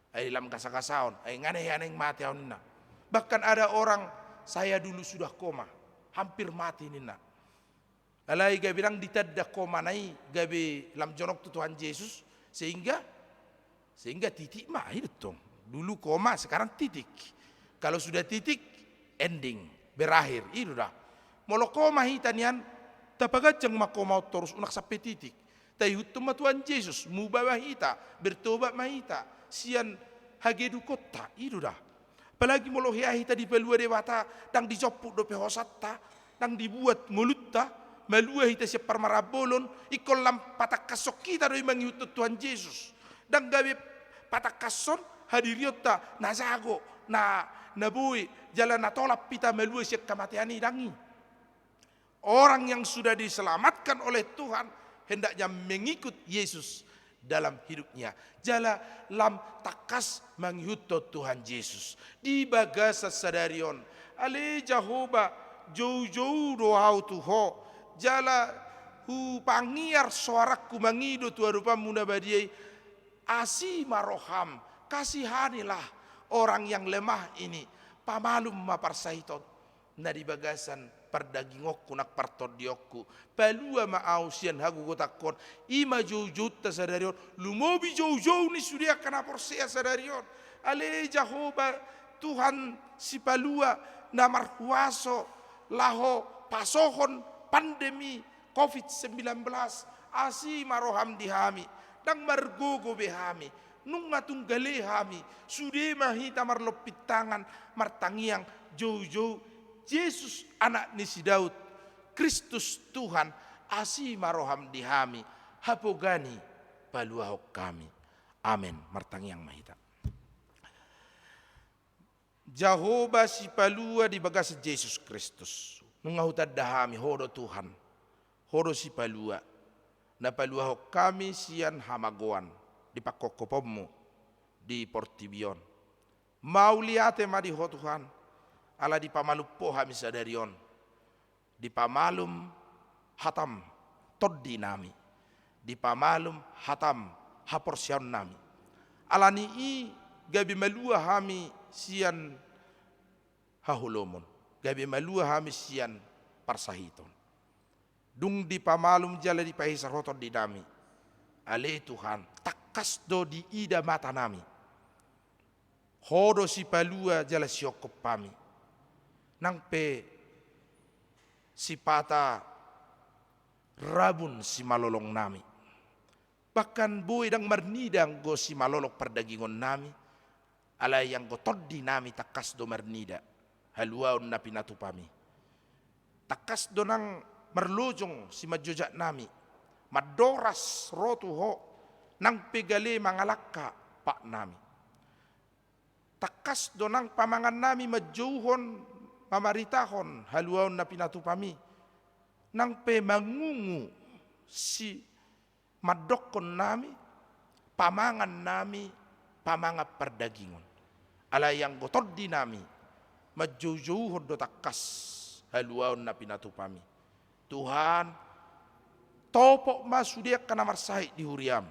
Ai lam gasagasaon, ai nga na hea naeng mate ahu ninna. Bahkan ada orang, saya dulu sudah koma, hampir mati ninna. Alai gabe ndang ditanda komana i, gabe lam jonok tu Tuhan Jesus, sehingga, sehingga titik ma, i do tong. Dulu koma, sekarang titik. Kalau sudah titik, ending, berakhir, i do da. Molo koma hita nian, tapaganjang ma koma on torus, unang sampe titik. Taihuthon ma Tuhan Jesus, muba ma hita, bertobat ma hita sian hagedukonta, i do da. Apalagi molo hea hita dipalua Debata, ndang dijomput dope hosanta, ndang dibuat ngolunta, malua hita sian parmaraan bolon, ingkon lam patangkashon hita do i mangihuthon Tuhan Jesus. Ndang gabe patangkashon hadirionta na jago, na, na boi, jala na tolap hita malua sian hamatean i, ndang i. Orang yang sudah diselamatkan oleh Tuhan hendaknya mengikut Yesus dalam hidupnya. Jala lam tangkas mangihuthon Tuhan Jesus. Di bagasan sadari on. Ale Jahowa, joujou do ahu tu Ho. Jala hupangiar soarangku mangido tu adopanMu na badia i. Asi ma rohaM, kasihanilah orang yang lemah ini. Pamalum ma parsahiton na di bagasan pardagingonku nang partondionku. Palua ma ahu sian hagogotanku on. I ma joujounta sadari on. Lumobi joujou ni sude angka na porsea sadari on. Ale Jahowa, Tuhan Sipalua na marhuaso laho pasohon pandemi covid sembilan belas, asi ma rohaM di hami, ndang margogo be hami, nunga tung gale hami, sude ma hita marlompit tangan, martangiang, joujou, Jesus anak ni si Daud, Kristus Tuhan, asi ma rohaM di hami, hapogan i paluahon hami. Amen. Martangiang ma hita. Jahowa Sipalua di bagasan Jesus Kristus. Nunga hutanda hami, Ho do Tuhan, Ho do Sipalua. Na paluahon hami sian hamagoan di pangkophopon-Mu di portibi on. Mauliate ma di Ho Tuhan, ala dipamalum Ho hami sadari on. Dipamalum hataM, tondi nami. Dipamalum hataM, haporseaon nami. Ala ni i gabe malua hami sian haholomon. Gabe malua hami sian parsahiton. Dung dipamalum jala dipahisar Ho tondi nami. Ale Tuhan, tangkas do diida mata nami. Ho do Sipalua jala Siongkop hami. Nang pe sipata rabun simalolong nami. Bahkan boi ndang marnida anggo simalolong pardagingon nami, alai anggo tondi nami tangkas do marnida haluaon na pinatupami. Tangkas do nang marlojong simanjojak nami, mandoras ro tu Ho, nang pe gale mangalangka pat nami. Tangkas do nang pamangan nami manjouhon, mamaritahon haluaon na pinatupami, nang pe mangungu si mandokkon nami, pamangan nami, pamangan pardagingon. Alai anggo tondi nami, manjoujouhon do tangkas haluaon na pinatupami. Tuhan, Topot ma sude angka na marsahit di huriam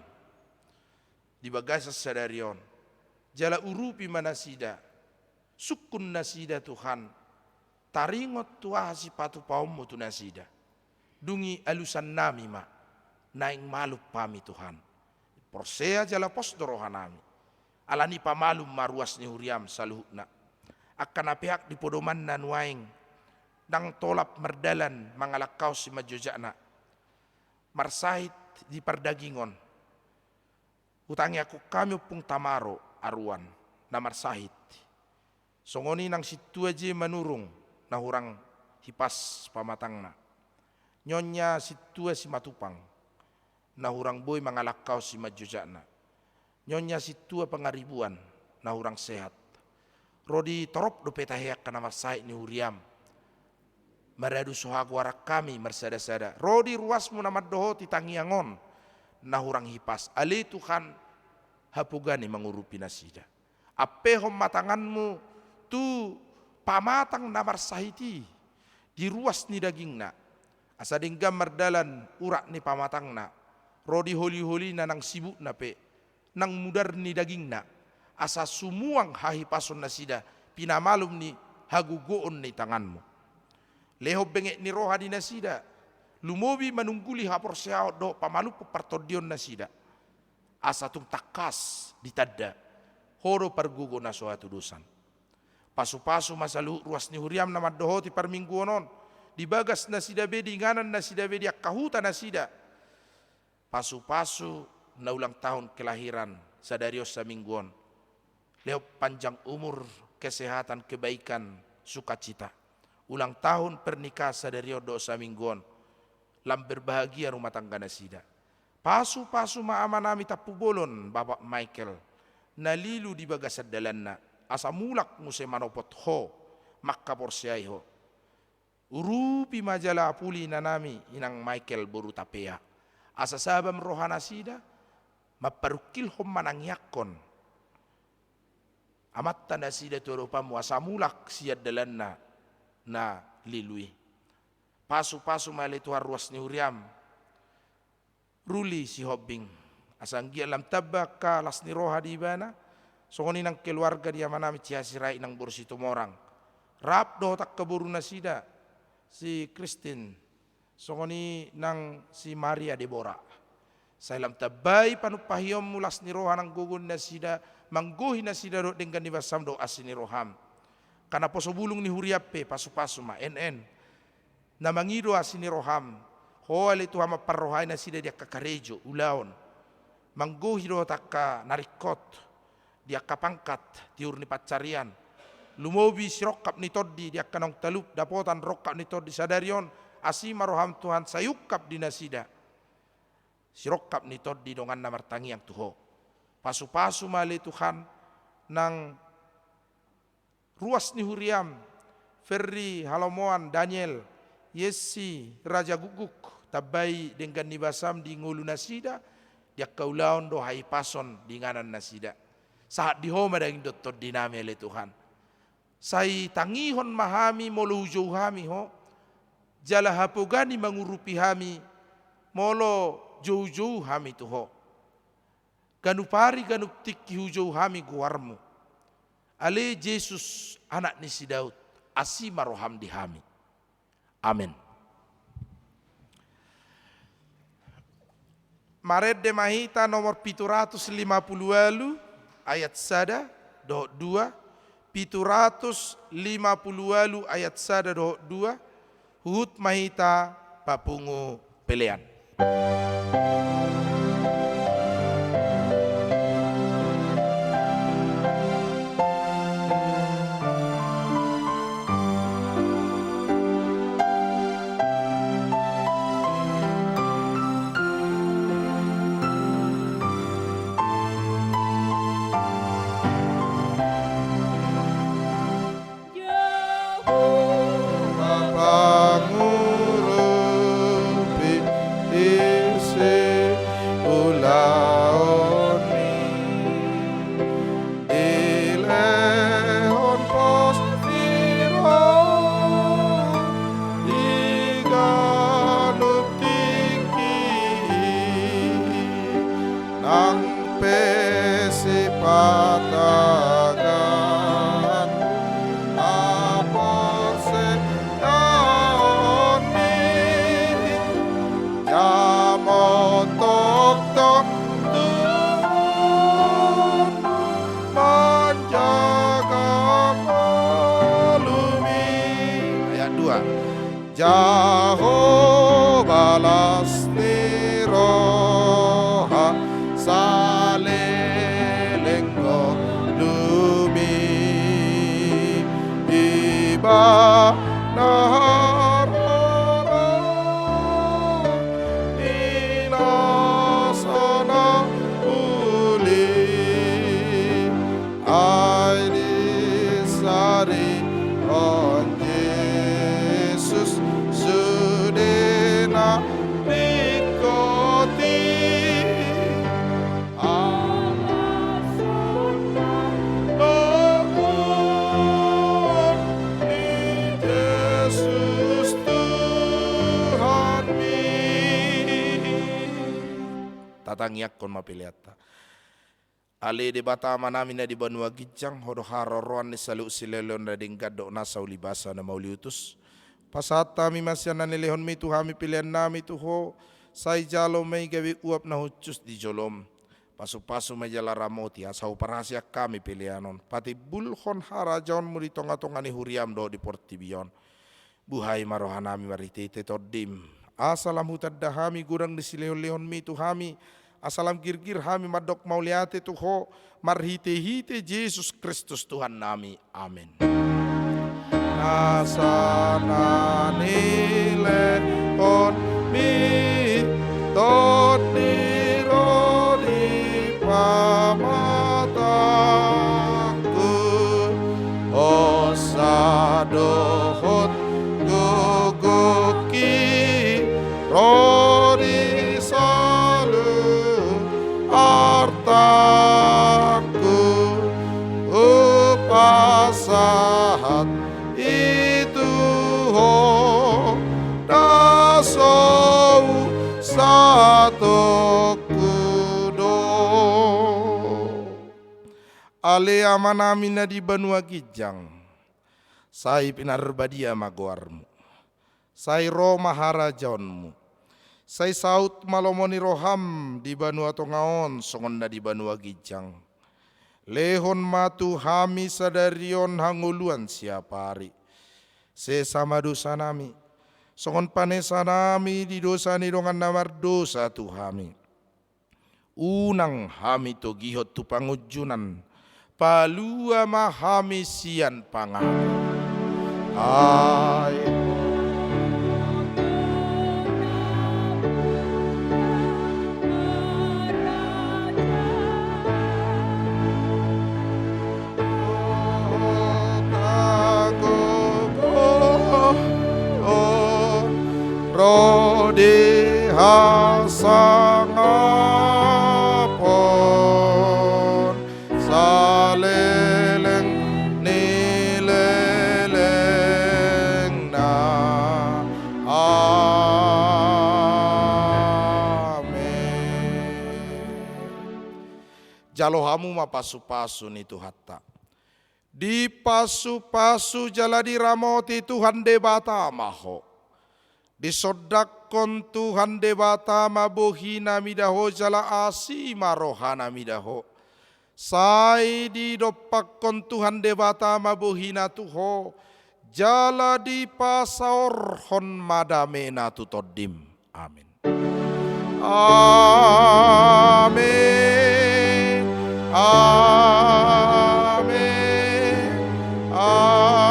di bagasan sadari on. Jala urupi ma nasida, sungkun nasida, Tuhan, taringot tu aha sipatupaonmu tu nasida. Dung i alusannami ma, naeng malum hami, Tuhan. Porsea jala pos do rohanami. Alani pamalum ma ruas ni huriam saluhutna. Angka na peak di podomanna nuaeng, ndang tolap mardalan mangalangkahon simanjojakna, marsahit di pardagingon. Hutangiangkon hami Ompung Tamaro Aruan na marsahit. Songon i nang sintua je Manurung na hurang hipas pamatangna. Nyonya sintua Simatupang na hurang boi mangalangkahon simanjojakna. Nyonya sintua Pangaribuan na hurang sehat. Ro di torop dope tahe angka na marsahit ni huriam. Maradu so hagoaran hami marsadasada. Ro di ruasmu na mandohoti tangiang on na hurang hipas. Ale Tuhan, hapoga ni mangurupi nasida. Ampehon ma tanganmu tu pamatang na marsahit i di ruas ni dagingna. Asa denggan mardalan urat ni pamatangna. Ro di holiholina nang sibukna pe, nang mudar ni dagingna, asa sumuang hahipason nasida, pinamalum ni hagogoon ni tanganmu. Lehon benget ni roha di nasida, lumobi manungguli haporseaon dohot pamalumhon partondion nasida. Asa tung tangkas ditanda, Ho do pargogo na so hatudosan. Pasupasu ma saluhut ruas ni huriam na mandohoti parmingguon on, di bagas nasida be, di inganan nasida be, di angka huta nasida. Pasupasu na ulang tahun kelahiran sadari on saminggu on. Lehon panjang umur, kesehatan, kebaikan, sukacita. Ulang tahun pernikahan sadari on dohot saminggu on. Lam berbahagia rumah tangga nasida. Pasupasu ma amanami Tampubolon, Bapak Michael, na lilu di bagasan dalanna, asa mulak muse manopot Ho, mangkaporseai Ho. Urupi ma jala apuli inanami, Inang Michael boru Tapea. Asa sabam roha nasida, mamparungkilhon manangiangkon amanta nasida tu adopanmu, asa mulak sian dalanna na lilu i. Pasupasu ma ale Tuhan ruas ni huriam. Ruli Sihombing. Asa anggiat lam tamba angka las ni roha di ibana, songon i nang keluarga di amanami Cihasirait nang boru Situmorang. Rap dohot angka boru nasida, si Christine, songon i nang si Maria Debora. Sai lam tambai panumpahionmu las ni roha nang gogo ni nasida, manggohi nasida dohot denggan ni basam dohot asi ni roham. Angka naposo bulung ni huriam pe, pasupasu ma, en en. Na mangido asi ni roham, Ho ale Tuhan mamparrohai nasida di angka karejo, ulaon. Manggohi dohot angka na ringkot, di angka pangkat, tiur ni pansarian. Lumobi sirongkap ni tondi di angka naung talup, dapotan rongkap ni tondi sadari on, asi ma roham Tuhan, sai ungkap di nasida sirongkap ni tondi donganna martangiang tu Ho. Pasupasu ma ale Tuhan, nang ruas ni huriam, Ferry Halomoan, Daniel, Yessi, Raja Guguk, tambai denggan ni basam di ngolu nasida, di angka ulaon dohot hahipason di inganan nasida. Sahat di Ho ma daging dohot tondinami ale Tuhan. Sai tangihon ma hami molo hujou hami Ho, jala hapoga ni mangurupi hami molo joujou hami tu Ho. Ganup ari ganup tingki hujou hami goarmu. Ale Jesus, Anak ni si Daud, asi ma roham di hami. Amen. Marende ma hita nomor pitu ratus lima pulu ualu ayat sada dohot dua, pitu ratus lima pulu ualu ayat sada dohot dua, huhut ma hita papungu pelean. Jahowa pangurupi, Israel pe sipatagan, aporseaon ni jamot tongtong Tuhan manjaga ngolumi. Ayat dua. Jahowa las ni roha saleleng ngolumi, ibana haroro ni na so na uli. Ai disarihon Jesus sude na ringkot i, ala sonang dohot ni Jesus Tuhanmi. Tatangiangkon ma peleanta. Ale Debata Amanami na di banua ginjang, Ho do haroroan ni saluhut silehonlehon na denggan dohot nasa ulibasa na mauliutus. Pasahat hami ma sian na nilehonmi tu hami peleannami tu Ho, sai jalo ma i gabe uap na hushus di jolom. Pasupasu ma i jala ramoti, asa huparhaseang hami pelean on patimbulhon harajaonmu di tongatonga ni huriam dohot di portibi on. Buhai ma rohanami marhitehite Tondim, asa lam hutanda hami godang ni silehonlehonmi tu hami, asa lam girgir hami mandok mauliate tu Ho, marhitehite Jesus Kristus Tuhannami. Amen. Nasa na nilehonmi Tondi ro di pamatangku, hosa dohot gogongki ro di saluhut artangku, hupasahat i tu Ho, na so husatongku do. Ale Amanami na di banua ginjang, sai pinarbadia ma goarmu. Sai ro ma harajaonmu. Sai saut ma lomo ni roham di banua tonga on songon na di banua ginjang. Lehon ma tu hami sadari on hangoluan siapari. Sesa ma dosanami, songon panesanami di dosa ni dongan na mardosa tu hami. Unang hami togihon tu pangunjunan, palua ma hami sian pangago. Ai ro di hasangapon saleleng ni lelengna. Amen. Jalo hamu ma pasupasu ni Tuhanta. Dipasupasu jala diramoti Tuhan Debata ma ho. Disondangkon Tuhan Debata ma bohina mida ho jala asi ma rohana mida ho. Sai didompakkon Tuhan Debata ma bohina tu ho, jala dipasaorhon ma damena tu tondim. Amin. Amin. Amin. Amin.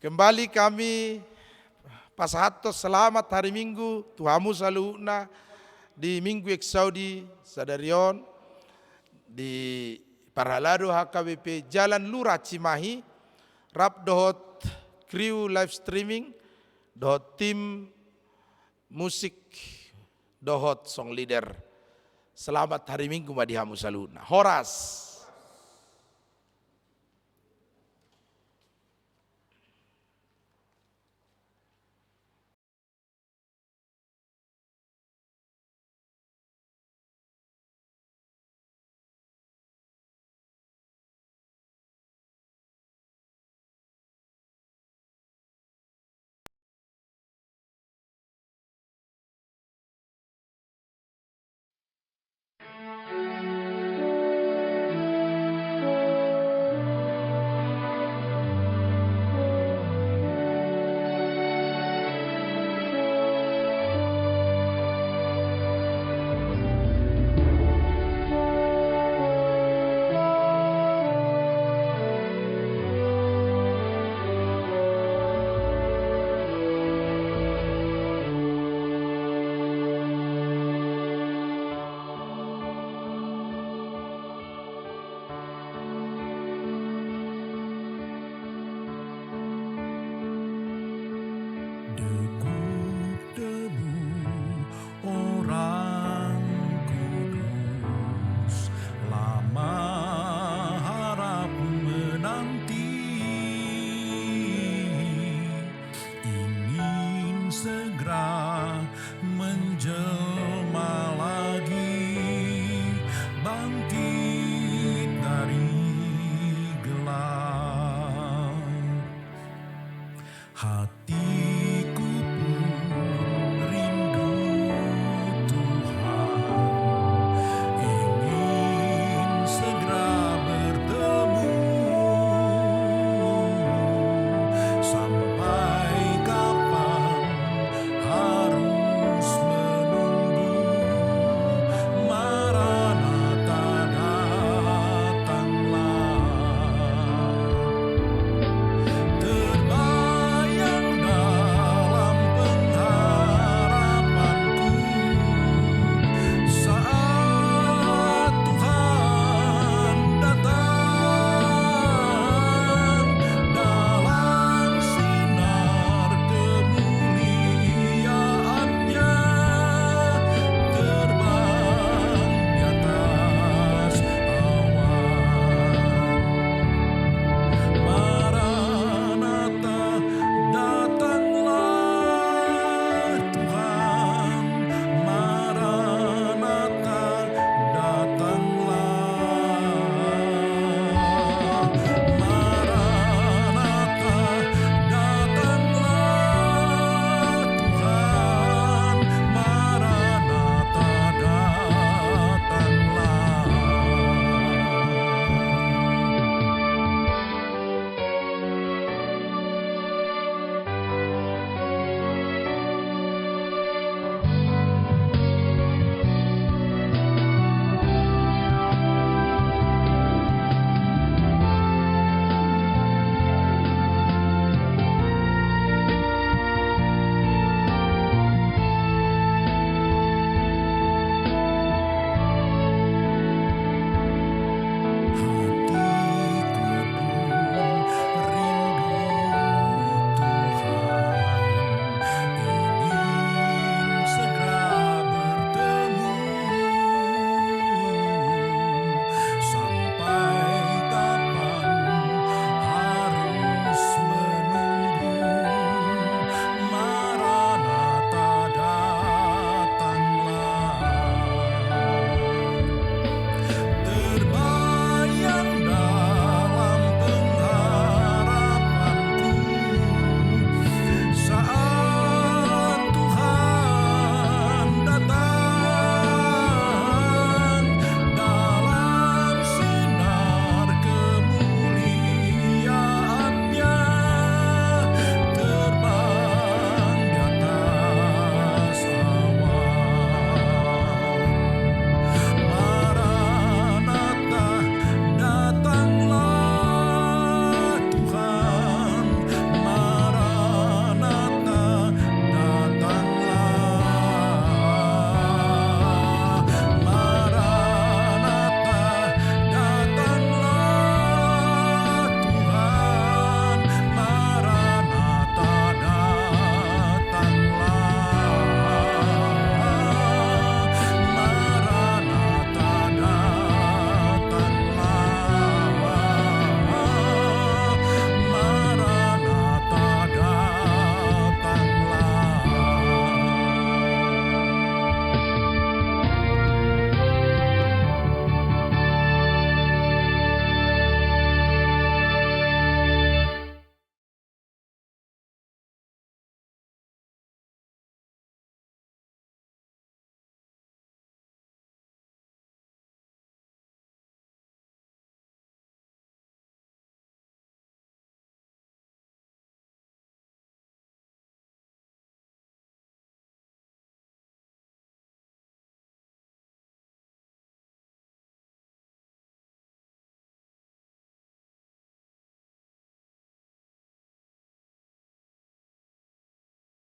Kembali kami pasahathon selamat hari Minggu tu hamu saluhutna di Minggu Eksaudi sadari on di parhalado H K B P Jalan Lurah Cimahi, rap dohot kru live streaming, dohot tim musik, dohot song leader. Selamat hari Minggu ma di hamu saluhutna. Horas. Jauh